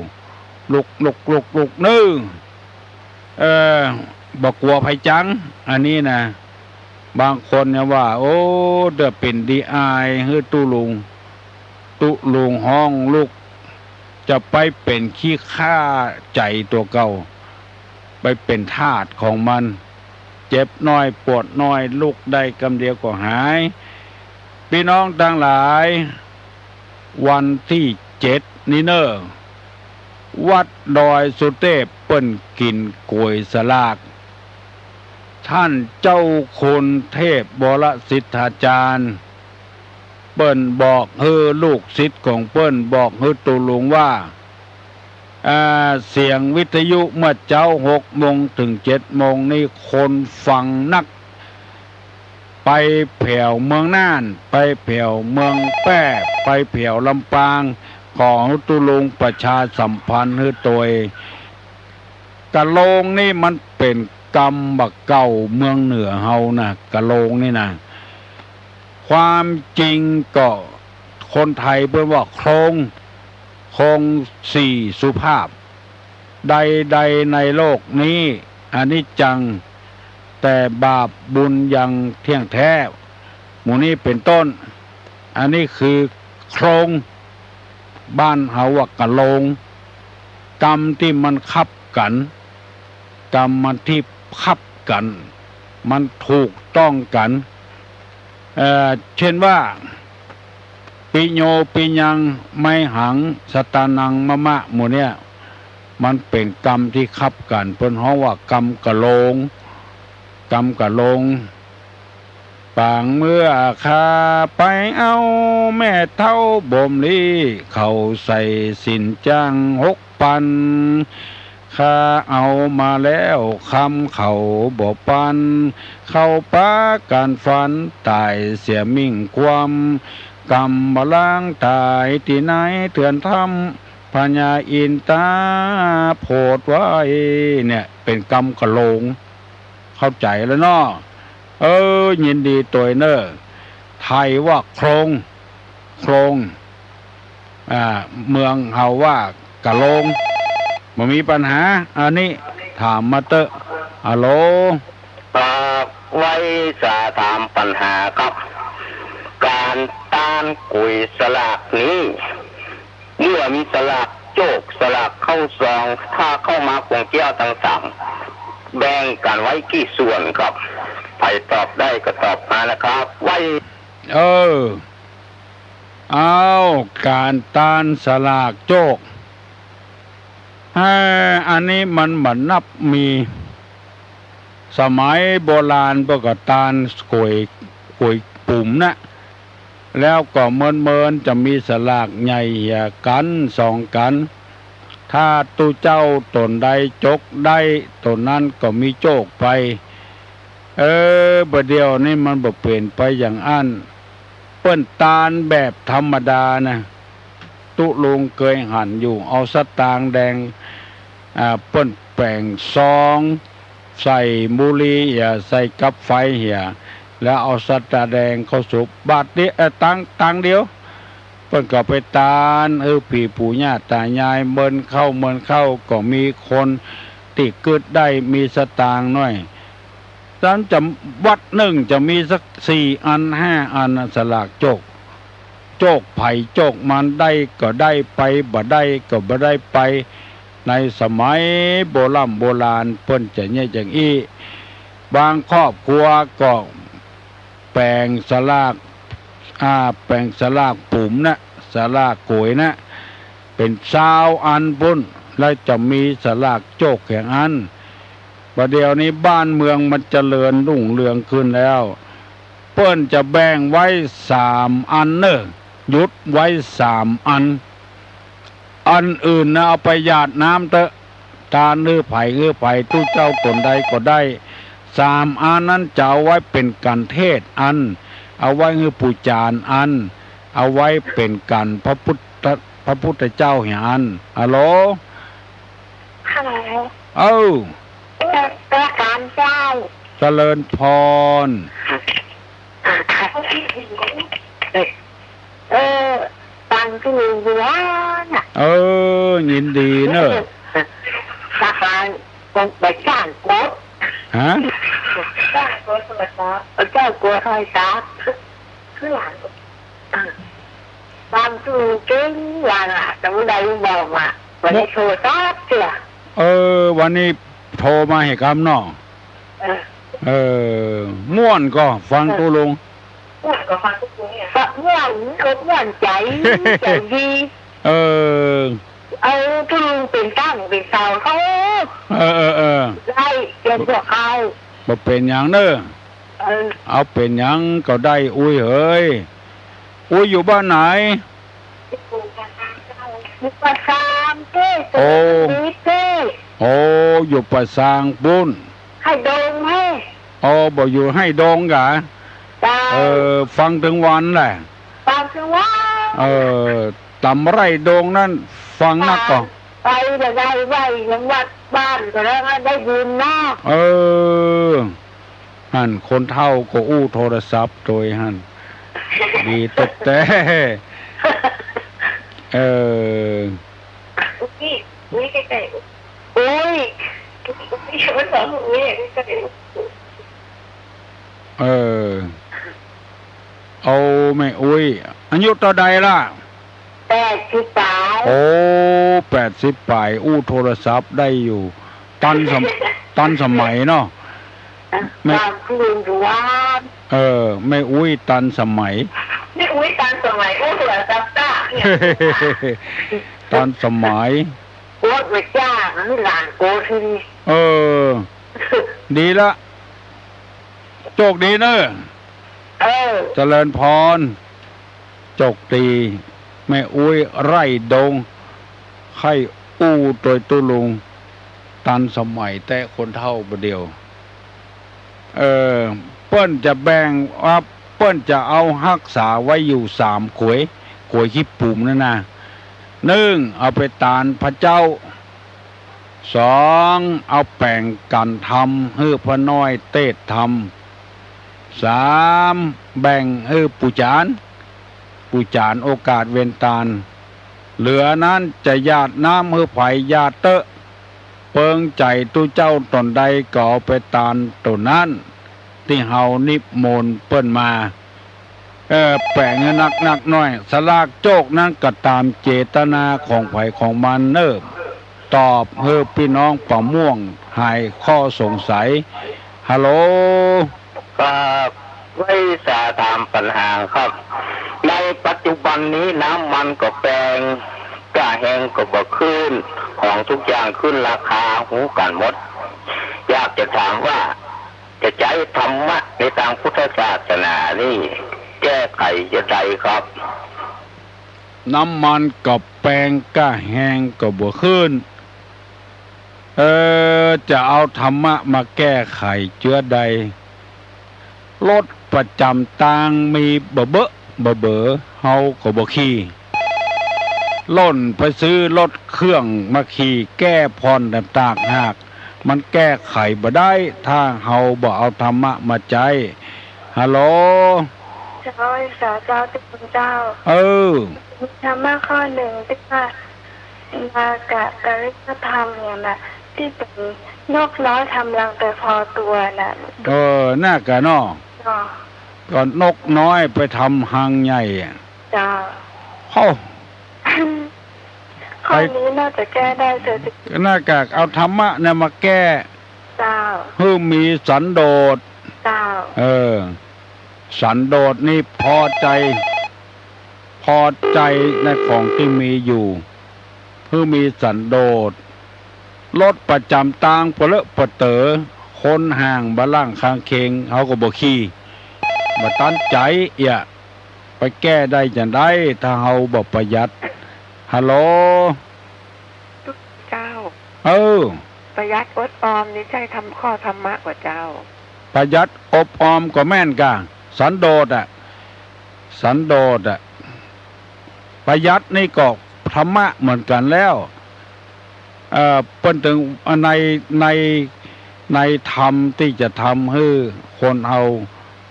ลุก ลุก ลุก ลุกเน่อ เออ บ่กั๋วใผจัง อันนี้นะ บางคนเนี่ยว่า โอ้ เดี๋ยวเป๋นดีอายหื้อตุ๊ลุง ตุ๊ลุงฮ้องลุก จะไปเป๋นขี้ข้าใจ๋ตั๋วเก่า ไปเป๋นทาสของมัน เจ็บน้อยปวดน้อย ลุกได้กำเดียวก็หาย ปี้น้องตังหลาย วันตี้เจ็ดนี้เน่อ วัดดอยสุเตพเปิ้นกิ๋นก๋วยสลาก ท่านเจ้าคุณเทพวรสิทธาจารย์ เปิ้นบอกหื้อลูกศิษย์ของเปิ้น บอกหื้อตุ๊ลุงว่า อ่า เสียงวิทยุเมื่อเจ๊าหกโมงเถิงเจ็ดโมงนี่คนฟังนัก ไปแผวเมืองน่าน ไปแผวเมืองแป้ ไปแผวลำปาง ขอตุ๊ลุงประชาสัมพันธ์หื้อตวย กะโลงนี่มันเป๋นกำบ่าเก่าเมืองเหนือเฮานะ กะโลงนี่นะ ความจริงก็คนไทยเปิ้นว่าโคลง โคลงสี่สุภาพ ใดๆ ในโลกนี้ อนิจจัง แต่บาปบุญยังเที่ยงแท้ หมู่นี้เป๋นต้น อันนี้คือโคลง บ้านเฮาว่ากะโลง กำตี้มันคับกั๋น กำมันตี้คับกั๋น มันถูกต้องกั๋น เอ่อ เช่นว่า ปิโญ ปิยัง ไมหัง สตานัง มะมะ หมู่เนี้ย มันเป๋นกำตี้คับกั๋น เปิ้นฮ้องว่ากำกะโลง กำกะโลง ปางเมื่อข้าไปเอาแม่เฒ่าบ่มลี เขาใส่สินจ้างหกปัน ข้าเอามาแล้วคำเขาบ่ปัน เขาปากั๋นฟันต๋ายเสียมิ่งความ กำบ่าล้างต๋ายตี้ไหนเถื่อนถ้ำ พญาอินต๋าโผดไว้ เนี่ย เป๋นกำกะโลง เข้าใจ๋แล้วเนาะ เออ ยินดีตวยเน่อ ไทยว่าโคลง โคลง อ่า เมืองเฮาว่ากะโลง บ่มีปัญหา อันนี้ถามมาเต๊อะ ฮัลโหล ครับ ไหว้จะถามปัญหาครับ ก๋านตานก๋วยสลากนี้ เมื่อมีสลากโจก สลากเข้าซอง ถ้าเข้ามาคงแก้วตังสาม แบ่งกั๋นไว้กี่ส่วนครับ ใผตอบได้ก็ตอบมานะครับ ไหว้ เออ เอา ก๋านตานสลากโจก เอ้อ อันนี้มันบ่นับมี สมัยโบราณเปิ้นก็ตานก๋วย ก๋วยปุ๋มนะ แล้วก็เมินๆ จะมีสลากใหญ่เหียกั๋นสองกั๋น ถ้าตุ๊เจ้าต๋นใดจกได้ ต๋นนั้นก็มีโจกไป เออ บ่าเดี่ยวนี้มันบ่เป๋นไปอย่างอั้น เปิ้นตานแบบธรรมดานะ ตุ๊ลุงเกยหันอยู่ เอาสตางค์แดง อ่า เปิ้นแป๋งซอง ใส่บุหรี่เหีย ใส่กับไฟเหีย แล้วเอาสตางค์แดงเข้าสุบ บาทเดียว เอ่อ ตังค์ ตังค์เดียว เปิ้นก็ไปตาน เออ ผีปู่ย่าต๋ายาย เมินเข้า เมินเข้า ก็มีคนตี้กึ๊ดได้ มีสตางค์หน้อย ตานจะ วัดนึ่งจะมีสักสี่อันห้าอันน่ะ สลากโจก โจกใผโจกมัน ได้ก็ได้ไป บ่ได้ก็บ่ได้ไป ในสมัยโบร่ำโบราณเปิ้นจะเยียะอย่างอี้ บางครอบครัวก็แป๋งสลาก อ่า แป๋งสลากปุ๋มนะ สลากก๋วยนะ เป๋นซาวอันปู้น แล้วจะมีสลากโจกแห่งอัน บ่าเดี่ยวนี้บ้านเมืองมันเจริญรุ่งเรืองขึ้นแล้ว เปิ้นจะแบ่งไว้สามอันเน่อ หยุดไว้สามอัน อันอื่นนะเอาไปหยาดน้ำเต๊อะ ตานหื้อใผหื้อใผ ตุ๊เจ้าต๋นใดก็ได้ สามอันนั้นจะเอาไว้เป๋นกั๋นเทศน์อัน เอาไว้หื้อปู่จารย์อัน เอาไว้เป๋นกั๋นพระพุทธ พระพุทธเจ้าเหียอัน ฮัลโหล ฮัลโหล เอ้า นมัสก๋านเจ้า เจริญพร เออ ฟังตุ๊ลุงอยู่ว่าน่ะ เออ ยินดีเน่อ นมัสก๋าน บ่จ้างกู ฮะ จ้างกูโทรศัพท์ จ้างกูโทรศัพท์ คือหลัง ฟังตุ๊ลุงเก่งว่าน่ะ แต่บ่ได้บอกว่า วันนี้โทรศัพท์เสีย เออ วันนี้โทรมาหื้อคำเนาะ เออ เออ ม่วนก่อฟังตุ๊ลุง ม่วนก่อฟังตุ๊ลุงเนี่ย ม่วนก็ม่วนใจ๋ ใจ๋ดี เออ เอาตุ๊ลุงเป๋นตั้งเป๋นเสาเขา เออ เออ เออ ได้เป๋นพวกเขา บ่เป๋นหยังเน่อ เออ เอาเป๋นหยังก็ได้ อุ๊ยเหย อุ๊ยอยู่บ้านไหน อยู่ป่าซาง ำเต้ โอ้ เสด็จดีเต้ โอ้ อยู่ป่าซางปู๊น ไฮ่ดงเฮ้ โอ้ บ่อยู่ไฮ่ดงกา เจ้า เออ ฟังตึงวันแหละ ฟังตึงวัน เออ ต๋ามไฮ่ดงนั้น ฟังนักก่อ ไป ไปละได้ไหว้ยังวัดบ้านก็แล้ว ได้บุญเนาะ เออ หั้นคนเฒ่าก็อู้โทรศัพท์โตยหั้น ดีแต๊ๆ เออ อุ๊ย อุ๊ย ใกล้ๆ อุ๊ย อุ๊ย มันบอกอุ๊ย ใกล้ๆ เออ เอาแม่อุ๊ย อายุเต้าใดล่ะ แปดสิบป๋าย โอ้ แปดสิบป๋าย อู้โทรศัพท์ได้อยู่ ตันสม- ตันสมัยเนาะ แม่ ตามที่ลุงอยู่วัด เออ แม่อุ๊ยตันสมัย แม่อุ๊ยตันสมัย อู้โทรศัพท์ได้เนี่ย ตันสมัย โอ๊ย ไม่จ้า นี่หลานโกที เออ ดีละ โจคดีเน่อ เออ เจริญพร โจคดี แม่อุ๊ยไฮ่ดง ใค่อู้โตยตุ๊ลุง ตันสมัยแต๊คนเฒ่าบ่าเดี่ยว เออ เปิ้นจะแบ่งว่า เปิ้นจะเอาฮักษาไว้อยู่สามขวย ขวยขี้ปุ๋มนั่นนะ นึ่ง เอาไปตานพระเจ้า สอง เอาแป๋งกั๋นธรรม หื้อพระน้อยเตสน์ธรรม สาม แบ่งหื้อปู่จ๋ารย์ ปู่จ๋ารย์โอกาสเวนตาน เหลือนั้นจะหยาดน้ำหื้อใผหยาดเต๊อะ เปิงใจ๋ตุ๊เจ้าต๋นใดก็เอาไปตานต๋นนั้น ตี้เฮานิมนต์เปิ้นมา เออ แป๋งหื้อนักๆ น้อย สลากโจคนั้นก็ต๋ามเจตนาของใผของมันเน่อ ตอบหื้อปี้น้องป่าม่วงหายข้อสงสัย ฮัลโหล ครับ ไหว้สาถามปั๋ญหาครับ ในปัจจุบันนี้น้ำมันก็แปง ก้าแฮงก็บ่ขึ้น ของทุกอย่างขึ้นราคา ฮู้กั๋นหมด อยากจะถามว่า จะใจ๊ธรรมะในตางพุทธศาสนานี่ แก้ไขจะใดครับ น้ำมันก็แปง ก้าแฮงก็บ่ขึ้น เออ จะเอาธรรมะมาแก้ไขเจื้อใด รถประจ๋ำตางมีบ่เบอะบ่เบ๋อ เฮาก็บ่ขี่ ล่นไปซื้อรถเครื่องมาขี่ แก้ผ่อนต่างหาก มันแก้ไขบ่ได้ ถ้าเฮาบ่เอาธรรมะมาใจ๊ ฮัลโหล เจ้า สาเจ้า เจ้า เออ มีธรรมะข้อนึ่งตี้ว่า นากะกริยธรรมเนี่ยนะ ตี้เป๋นนกน้อยทำรังแต่พอตั๋วน่ะ เออ นากะเนาะ เนาะ ก็นกน้อยไปทำฮังใหญ่อะ เจ้า โอ้ ข้อนี้น่าจะแก้ได้เสียจริง นากะเอาธรรมะเนี่ยมาแก้ เจ้า หื้อมีสันโดษ เจ้า เออ สันโดษนี่พอใจ๋ พอใจ๋ในของตี้มีอยู่ หื้อมีสันโดษ รถประจ๋ำตางปะเลอะปะเต๋อ คนห่างบ่าล่างข้างเคียง เฮาก็บ่ขี่ บ่ตันใจ๋เอี้ย ไปแก้ได้จาใด ถ้าเฮาบ่ประหยัด ฮัลโหล เจ้า เออ ประหยัดอดออมนี่ใจ้ธรรม- ข้อธรรมะก่อเจ้า ประหยัดอดออมก็แม่นก่ะ สันโดษอะ สันโดษอะ ประหยัดนี่ก็ธรรมะเหมือนกั๋นแล้ว เอ่อ เปิ้นตึง ใน ใน ในธรรมตี้จะทำหื้อคนเฮา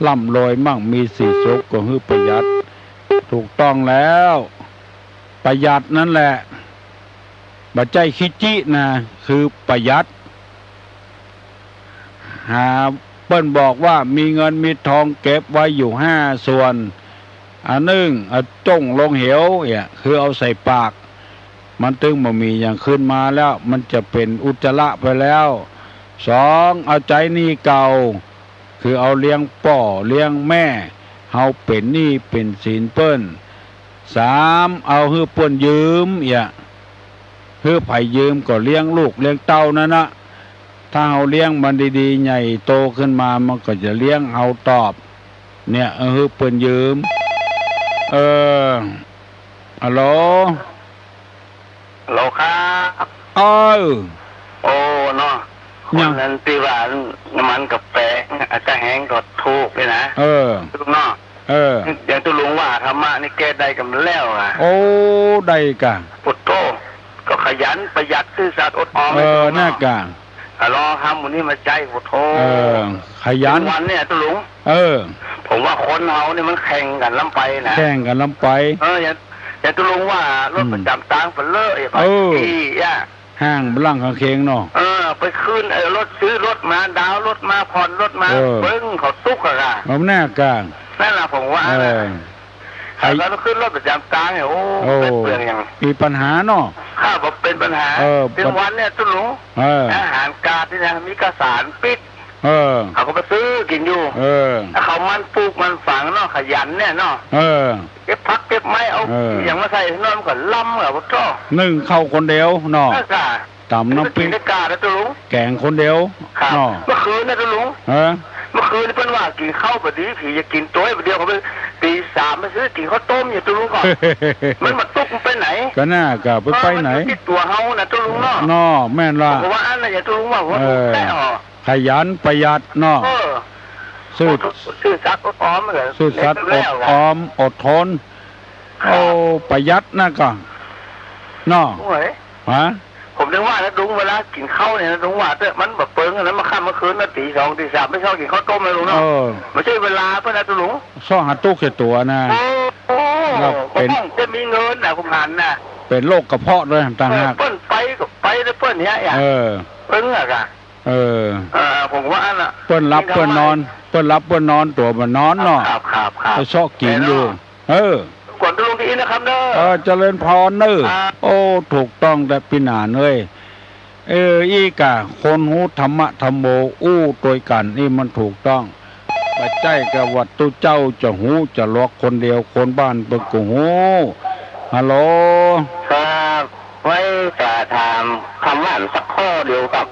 ร่ำรวยมั่งมีสีสุขก็หื้อประหยัด ถูกต้องแล้ว ประหยัดนั้นแหละ บ่ใจ้ขี้จี้นะ คือประหยัด หา เปิ้นบอกว่ามีเงินมีทองเก็บไว้อยู่ห้าส่วน อันนึ่ง เอาจ้งลงเหว เนี่ย คือเอาใส่ปาก มันตึงบ่มีอย่างขึ้นมาแล้ว มันจะเป๋นอุจจาระไปแล้ว สอง เอาใจ๊หนี้เก่า คือเอาเลี้ยงป้อเลี้ยงแม่ เฮาเป๋นหนี้เป๋นสินเปิ้น สาม เอาหื้อเปิ้นยืม เนี่ย หื้อใผยืมก็เลี้ยงลูกเลี้ยงเต้านั้นนะ ถ้าเฮาเลี้ยงมันดีๆ ใหญ่โตขึ้นมา มันก็จะเลี้ยงเฮาตอบ เนี่ย เออ หื้อเปิ้นยืม เออ ฮัลโหล ฮัลโหลครับ เออ โอ้ เนาะ ยัง คนนั้นตี้ว่าน้ำมันกาแฟ อะ กาแฮงก็ถูกนี่นะ เออ ลุงเนาะ เออ อย่างตี้ลุงว่าธรรมะนี่แก้ได้กำแล้วอะ โอ้ ได้กะ โอ้โธ่ ก็ขยันประหยัดซื่อสัตย์อดออม เออ ไอ้ลุงเนาะ น่ากะ อะ ลองทำหมู่นี้มาใจ๊ โอ้โธ่ เออ ขยัน เป๋นวันเนี่ยตี้ลุง เออ ผมว่าคนเฮานี่มันแข่งกั๋นล้ำไปนะ แข่งกั๋นล้ำไป เออ อย่าง อย่างตี้ลุงว่ารถ อืม ประจ๋ำตางเป๋นเล่อ อย่าง เออ ตี้อะ ห้างบลังก์ข้างเคียงเนาะ เออ ไปขึ้น เออ รถ ซื้อรถมา ดาวน์รถมา ผ่อนรถมา เออ เปิ้งเขาตุ๊กข์อะกะ เอาหน้ากลาง นั่นล่ะผมว่า เออ นะ ใคร แล้วก็ขึ้นรถประจ๋ำตางเนี่ย โอ้ โอ้ เป๋นเปลืองอย่าง มีปัญหาเนาะ ครับ เป๋นปัญหา เออ เป๋นวันเนี่ยตี้ลุง เออ อาหารการกินนี่นะ มีกระสานปิด เออ เขาก็ไปซื้อกิ๋นอยู่ เออ ข้าวมันปลูกมันฝังเนาะ ขยันเนี่ยเนาะ เออ เก็บผักเก็บไม้ เอา เออ อะหยังมาใส่น้ำมันก็ล้ำอะ โอ้โธ่ นึ่งข้าวคนเดียวเนาะ นั่นกะ ต๋ำน้ำพริก กิ๋นได้กาแล้วตี้ลุง แก๋งคนเดียว ครับ เนาะ เมื่อคืนนะตี้ลุง ฮะ เมื่อคืนนี่เปิ้นว่ากิ๋นข้าวบ่ดี ผีจะกิ๋นตวย บ่าเดี่ยวเขาไปตีสามไปซื้อกิ๋นข้าวต้มอยู่ตี้ลุงก่อน มันมาตุ๊กข์มันไปไหน ก็น่ากะไป เออ ไปไหน มันอยู่ตี้ตั๋วเฮานะตี้ลุงเนาะ เนาะ แม่นละ ผมว่าอันนั้นอย่าตี้ลุงว่าหัว เออ แค่ออก ขยันประหยัดเนาะ เออ ซื่อ ซื่อสัตย์อดออมเหรอ ซื่อสัตย์อดออม อดทน ครับ โอ้ ประหยัดนะกะ เนาะ โอ้ย ฮะ ผมนึกว่านะลุง เวลากิ๋นข้าวเนี่ยนะลุง ว่าแต่มันบ่เปิงอะนะ มาค่ำมาคืนนะ ตีสองตีสาม ไม่ชอบกิ๋นข้าวต้มเลยลุงเนาะ เออ ไม่ใช่เวลาเปิ้นนะตี้ลุง เซาะหาตุ๊กข์ใส่ตั๋วนะ โอ้ โอ้ แล้วเป๋น ก็ต้องจะมีเงินนะ ผมหันนะ เป๋นโรคกระเพาะตวยต่างหาก เออ เปิ้นไปก็ไปแล้วเปิ้นเนี่ย เออ เปิ้นอะกะ เออ เออ ผมว่าอันน่ะ เปิ้นหลับเปิ้นนอน เปิ้นหลับเปิ้นนอน ตั๋วบ่นอนเนาะ ครับ ครับ ครับ ไปเซาะกิ๋นอยู่ เออ ขอบคุณลุงตี้อี้นะครับเนอะ เออ เจริญพรเนอะ ครับ โอ้ ถูกต้องแต๊ปี้หนานเอ้ย เออ อี้กะ คนฮู้ธรรมะธัมโม อู้ตวยกั๋น อี้มันถูกต้อง บ่ใจ้กะว่าตุ๊เจ้าจะฮู้จะหลอกคนเดียว คนบ้านเปิ้นก็ฮู้ ฮัลโหล ครับ ไว้จะถามธรรมะสักข้อเดียวครับ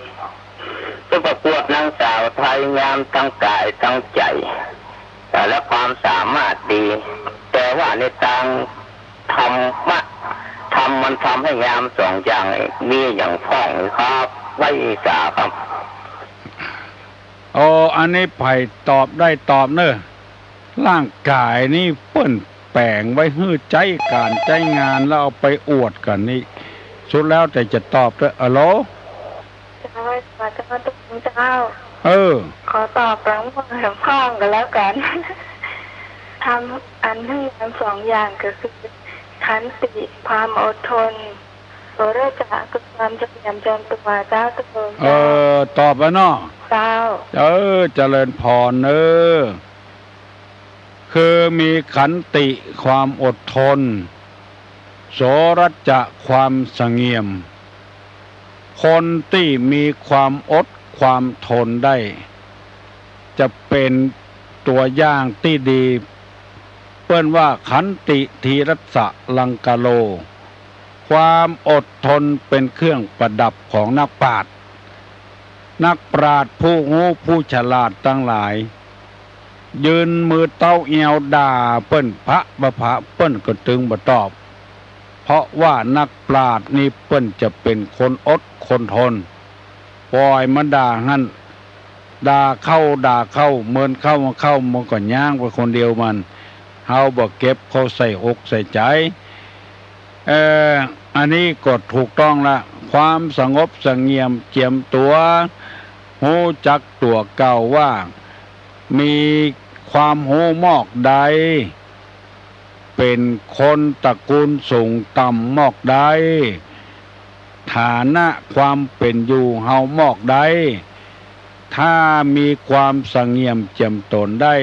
จะประกวดนางสาวไทยงามทั้งก๋ายทั้งใจ๋ และความสามารถดี แต่ว่าในตางธรรมะ ธรรมมันทำให้งามสองอย่าง มีอะหยังพ่องครับ ไว้สาครับ โอ้ อันนี้ใผตอบได้ตอบเนอะ ร่างก๋ายนี่เปิ้นแป๋งไว้หื้อใจ๊ก๋านใจ๊งาน แล้วเอาไปอวดกั๋นนี่ สุดแล้วแต่จะตอบเต๊อะ ฮัลโหล เจ้า เจ้า เจ้า เออ ขอตอบหลังพ่อง หลังพ่องก็แล้วกั๋น ธรรมอันหื้องามสองอย่างก็คือ ขันติ ความอดทน โสรจะ คือความเสงี่ยมเจียมตั๋ว เจ้า เจ้า เออ ตอบแล้วเนาะ เจ้า เออ เจริญพรเนอะ คือมีขันติ ความอดทน โสรจะ ความเสงี่ยม คนตี้มีความอดความทนได้ จะเป๋นตั๋วอย่างตี้ดี เปิ้นว่าขันติ ธีรัสสะ ลังกะโล ความอดทนเป๋นเครื่องประดับของนักปราชญ์ นักปราชญ์ผู้ฮู้ผู้ฉลาดตังหลาย ยืนมือเต๊าแอวด่าเปิ้น พระบ่าพระเปิ้นก็ตึงบ่ตอบ เพราะว่านักปราชญ์นี่เปิ้นจะเป๋นคนอดคนทน ป่อยมันด่าหั้น ด่าเข้าด่าเข้า เมินเข้ามาเข้า มันก็ย้างไปคนเดียวมัน เฮาบ่เก็บเข้าใส่อกใส่ใจ๋ เอ่อ อันนี้ก็ถูกต้องละ ความสงบเสงี่ยมเจียมตั๋ว ฮู้จักตั๋วเก่าว่า มีความฮู้มอกใด เป๋นคนตระกูลสูงต่ำมอกใด ฐานะความเป๋นอยู่เฮามอกใด ถ้ามีความเสงี่ยมเจียมต๋นได้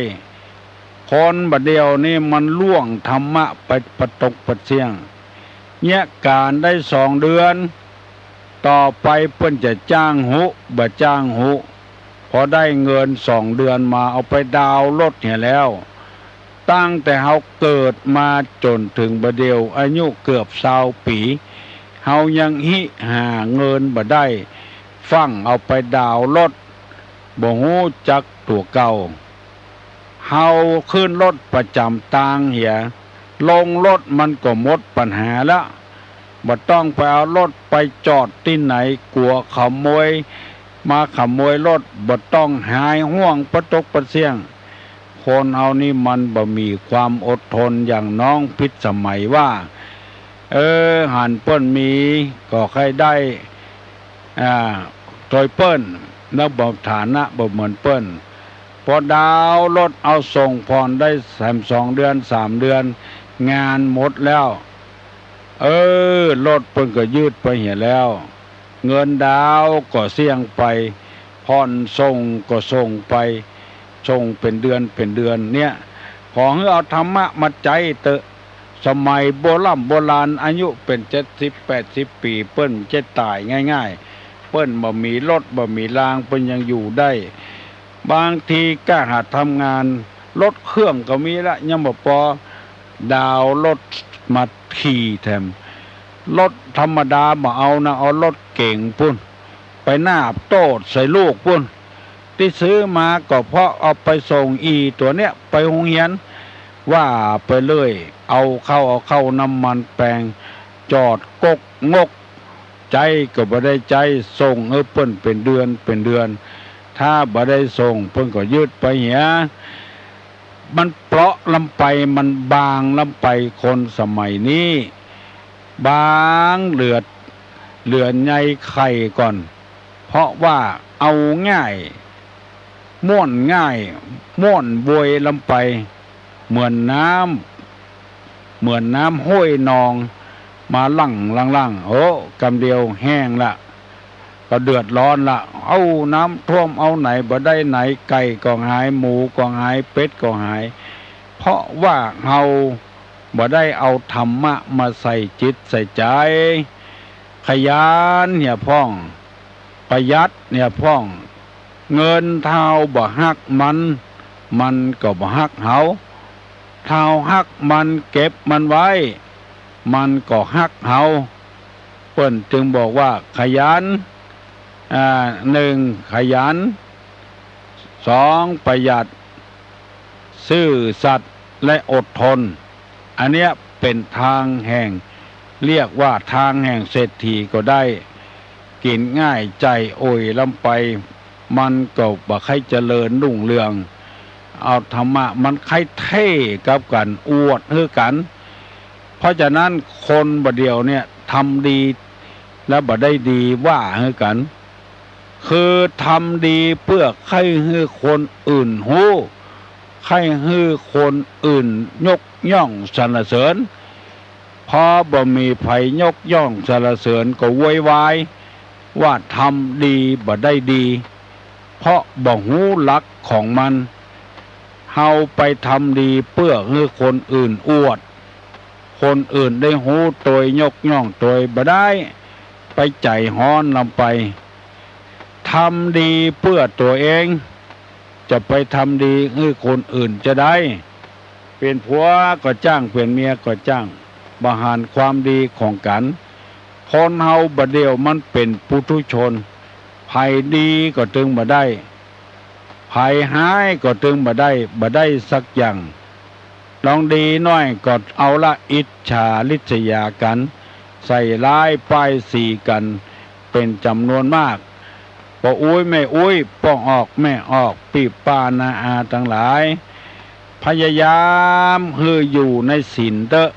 คนบ่าเดี่ยวนี้มันล่วงธรรมะไปปะตกปะเสี้ยง เยียะก๋านได้สองเดือน ต่อไปเปิ้นจะจ้างหุ บ่จ้างหุ พอได้เงินสองเดือนมาเอาไปดาวน์รถเหียแล้ว ตั้งแต่เฮาเกิดมาจ๋นเถิงบ่าเดี่ยวอายุเกือบซาวปี๋ เฮายังหิหาเงินบ่ได้ ฟั่งเอาไปดาวน์รถ บ่ฮู้จักตั๋วเก่า เฮาขึ้นรถประจ๋ำตางเหีย ลงรถมันก็หมดปัญหาละ บ่ต้องไปเอารถไปจอดตี้ไหน กั๋วขโมยมาขโมยรถ บ่ต้องหายห่วงปะตกปะเสี้ยง คนเฮานี่มันบ่มีความอดทน อย่างน้องพิสมัยว่า เออ หันเปิ้นมีก็ใค่ได้ อ่า ตวยเปิ้น แล้วบ่ฐานะบ่เหมือนเปิ้น ปอดาวน์รถเอาส่งผ่อนได้แหมสองเดือนสามเดือน งานหมดแล้ว เออ รถเปิ้นก็ยืดไปเหียแล้ว เงินดาวน์ก็เสี้ยงไป ผ่อนส่งก็ส่งไป ส่งเป๋นเดือนเป๋นเดือนเนี่ย ขอหื้อเอาธรรมะมาใจ๊เต๊อะ สมัยโบร่ำโบราณ อายุเป๋นเจ็ดสิบแปดสิบปี๋ เปิ้นจะต๋ายง่ายๆ เปิ้นบ่มีรถบ่มีราง เปิ้นยังอยู่ได้ บางทีก็หาทำงาน รถเครื่องก็มีละ ยังบ่ปอ ดาวน์รถมาขี่แถม รถธรรมดาบ่เอานะ เอารถเก๋งปู้น ไปนาบโต้ษใส่ลูกปู้น ตี้ซื้อมาก็เพราะเอาไปส่งอี่ตั๋วเนี้ยไปโฮงเฮียน ว่าไปเรื่อย เอาเข้า เอาเข้าน้ำมันแปง จอดก๊กงก ใจ๊ก็บ่ได้ใจ๊ ส่งหื้อเปิ้นเป๋นเดือนเป๋นเดือน ถ้าบ่ได้ส่งเปิ้นก็ยืดไปเหีย มันเปราะล้ำไป มันบางล้ำไป คนสมัยนี้ บางเหลือ เหลือในไข่ก่อน เพราะว่าเอาง่าย ม่วนง่าย ม่วนโวยล้ำไป เหมือนน้ำ เหมือนน้ำห้วยนอง มาหลั่งหลั่งหลั่ง โอ้ กำเดียวแห้งละ ก็เดือดร้อนละ เอ้า น้ำท่วม เอาไหนบ่ได้ไหน ไก่ก็หาย หมูก็หาย เป็ดก็หาย เพราะว่าเฮาบ่ได้เอาธรรมะมาใส่จิตใส่ใจ๋ ขยันเหียพ่อง ประหยัดเหียพ่อง เงินถ้าเฮาบ่ฮักมัน มันก็บ่ฮักเฮา ถ้าเฮาฮักมัน เก็บมันไว้ มันก็ฮักเฮา เปิ้นจึงบอกว่าขยัน อ่า หนึ่ง ขยัน สอง ประหยัด ซื่อสัตย์ และอดทน อันเนี้ยเป๋นทางแห่ง เรียกว่าทางแห่งเศรษฐีก็ได้ กิ๋นง่ายใจ๋โอยล้ำไป มันก็บ่ใค่เจริญรุ่งเรือง เอาธรรมะมันใค่เท่กับกั๋น อวดหื้อกั๋น เพราะฉะนั้นคนบ่าเดี่ยวเนี่ยทำดี และบ่ได้ดีว่าหื้อกั๋น คือทำดีเปื้อใค่หื้อคนอื่นฮู้ ใค่หื้อคนอื่นยกย่องสรรเสริญ พอบ่มีใผยกย่องสรรเสริญก็โวยวายว่าทำดีบ่ได้ดี เพราะบ่ฮู้หลักของมัน เฮาไปทำดีเปื้อหื้อคนอื่นอวด คนอื่นได้ฮู้ตวยยกย่องตวย บ่ได้ ไปใจ๋ฮ้อนล้ำไป ทำดีเปื้อตั๋วเอง จะไปทำดีหื้อคนอื่นจาใด เป๋นผัวก็จ้าง เป๋นเมียก็จ้าง บ่หันความดีของกั๋น คนเฮาบ่าเดี่ยวมันเป๋นปุถุชน ใผดีก็ตึงบ่ได้ ใผฮ้ายก็ตึงบ่ได้ บ่ได้สักอย่าง ลองดีหน้อยก็เอาละอิจฉาริษยากั๋น ใส่ร้ายป้ายสีกั๋นเป๋นจ๋ำนวนมาก ป้ออุ๊ยแม่อุ๊ย ป้อออกแม่ออก ปี้ป้าน้าอาตังหลาย พยายามหื้ออยู่ในศีลเต๊อะ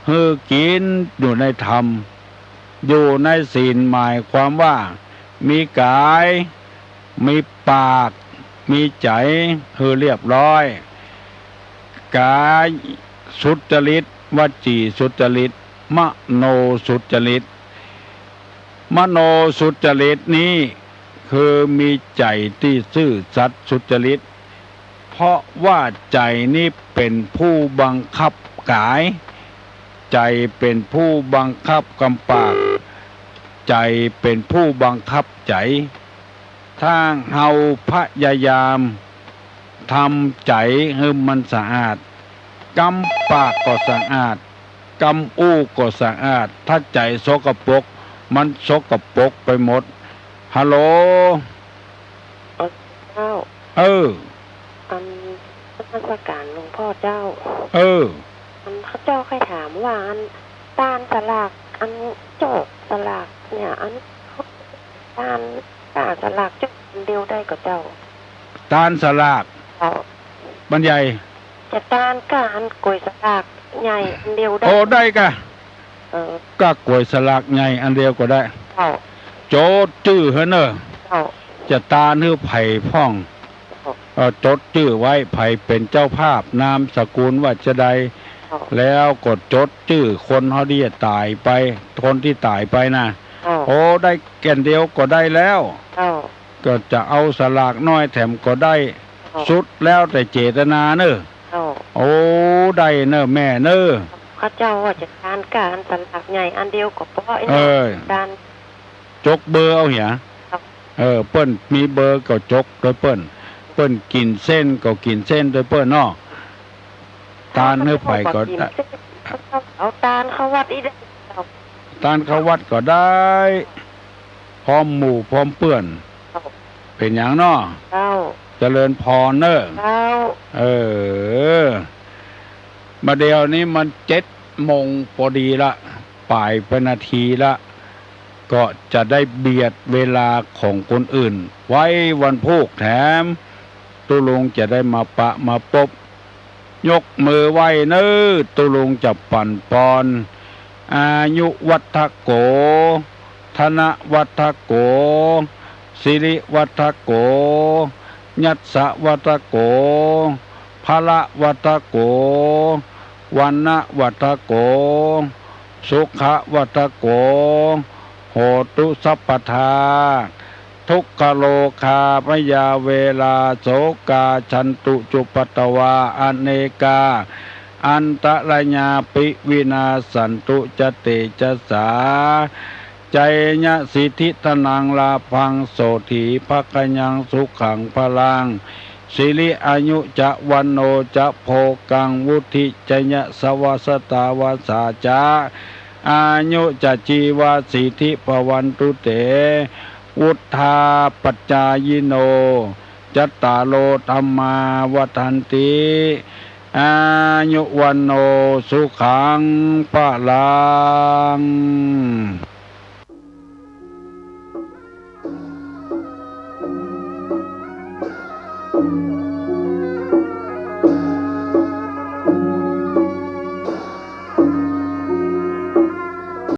หื้อกิ๋นอยู่ในธรรม อยู่ในศีลหมายความว่า มีก๋าย มีปาก มีใจ๋ หื้อเรียบร้อย ก๋ายสุจริต วจีสุจริต มโนสุจริต มโนสุจริตนี้ คือมีใจ๋ตี้ซื่อสัตย์สุจริต เพราะว่าใจ๋นี้เป๋นผู้บังคับก๋าย ใจ๋เป๋นผู้บังคับกำปาก ใจ๋เป๋นผู้บังคับใจ๋ ถ้าเฮาพยายามทำใจ๋หื้อมันสะอาด กำปากก็สะอาด กำอู้ก็สะอาด ถ้าใจ๋สกปรก มันสกปรกไปหมด ฮัลโหล เออ เจ้า เออ อันนมัสก๋านหลวงป้อเจ้า เออ อันข้าเจ้าใค่ถามว่าอัน ตานสลาก อันโจกสลากเนี่ย อัน ตานก้าสลากโจกอันเดียวได้ก่อเจ้า ตานสลาก เจ้า บรรยาย จะตานก้าอันก๋วยสลากใหญ่อันเดียวได้ โอ้ ได้ก่ะ เออ ก้ากวยสลากใหญ่อันเดียวก็ได้ เจ้า จดจื้อหื้อเน่อ เจ้า จะตานหื้อใผพ่อง เจ้า เอ่อ จดจื้อไว้ ใผเป๋นเจ้าภาพ นามสกุลว่าจาใด เจ้า แล้วก็จดจื้อคนเฮาตี้จะต๋ายไป คนตี้ต๋ายไปน่ะ เจ้า โอ้ ได้อันเดียวก็ได้แล้ว เจ้า ก็จะเอาสลากน้อยแถมก็ได้ เจ้า สุดแล้วแต่เจตนาเน่อ เจ้า โอ้ ได้เน่อแม่เน่อ ข้าเจ้าว่าจะตานก้าอันสลากใหญ่อันเดียวก็ปอ เออ ตาน จกเบอร์เอาเหีย เจ้า เออ เปิ้นมีเบอร์ก็จกตวยเปิ้น เปิ้นกิ๋นเส้นก็กิ๋นเส้นตวยเปิ้นเนาะ ตานหื้อใผก็ได้ เอาตานเข้าวัดอี้ได้ เจ้า ตานเข้าวัดก็ได้ พร้อมหมู่พร้อมเปื้อน เจ้า เป๋นหยังเนาะ เจ้า เจริญพรเน่อ เจ้า เออ บ่าเดี่ยวนี้มันเจ็ดโมงปอดีละ ป๋ายไปนาทีละ ก็จะได้เบียดเวลาของคนอื่น ไว้วันพูกแถม ตุ๊ลุงจะได้มาปะมาปบ ยกมือไหว้เน่อ ตุ๊ลุงจะปั๋นปอน อายุวัฒโก ธนวัฒโก สิริวัฒโก ยัสสะวัฒโก พละวัฒโก วรรณะวัฒโก สุขะวัฒโก โหตุสัพพทา ทุกขโรคาพยาเวรา โสกา ฉันตุ จุปปตวา อเนกา อันตรายาปิ วินาสสันตุ จะเตจะสา ชัยยะสิทธิธนัง ลาภัง โสตถีภะคะยัง สุขัง พลัง สิริอายุจะ วัณโณจะ โภคัง วุฑฒิชยะสะวะสะตาวาสาจะ อายุจะ จีวาสีทิ ภะวันตุเต วุฑฒาปัจจายิโน จัตตาโร ธัมมา วัฑฒันติ อายุ วัณโณ สุขัง พะลัง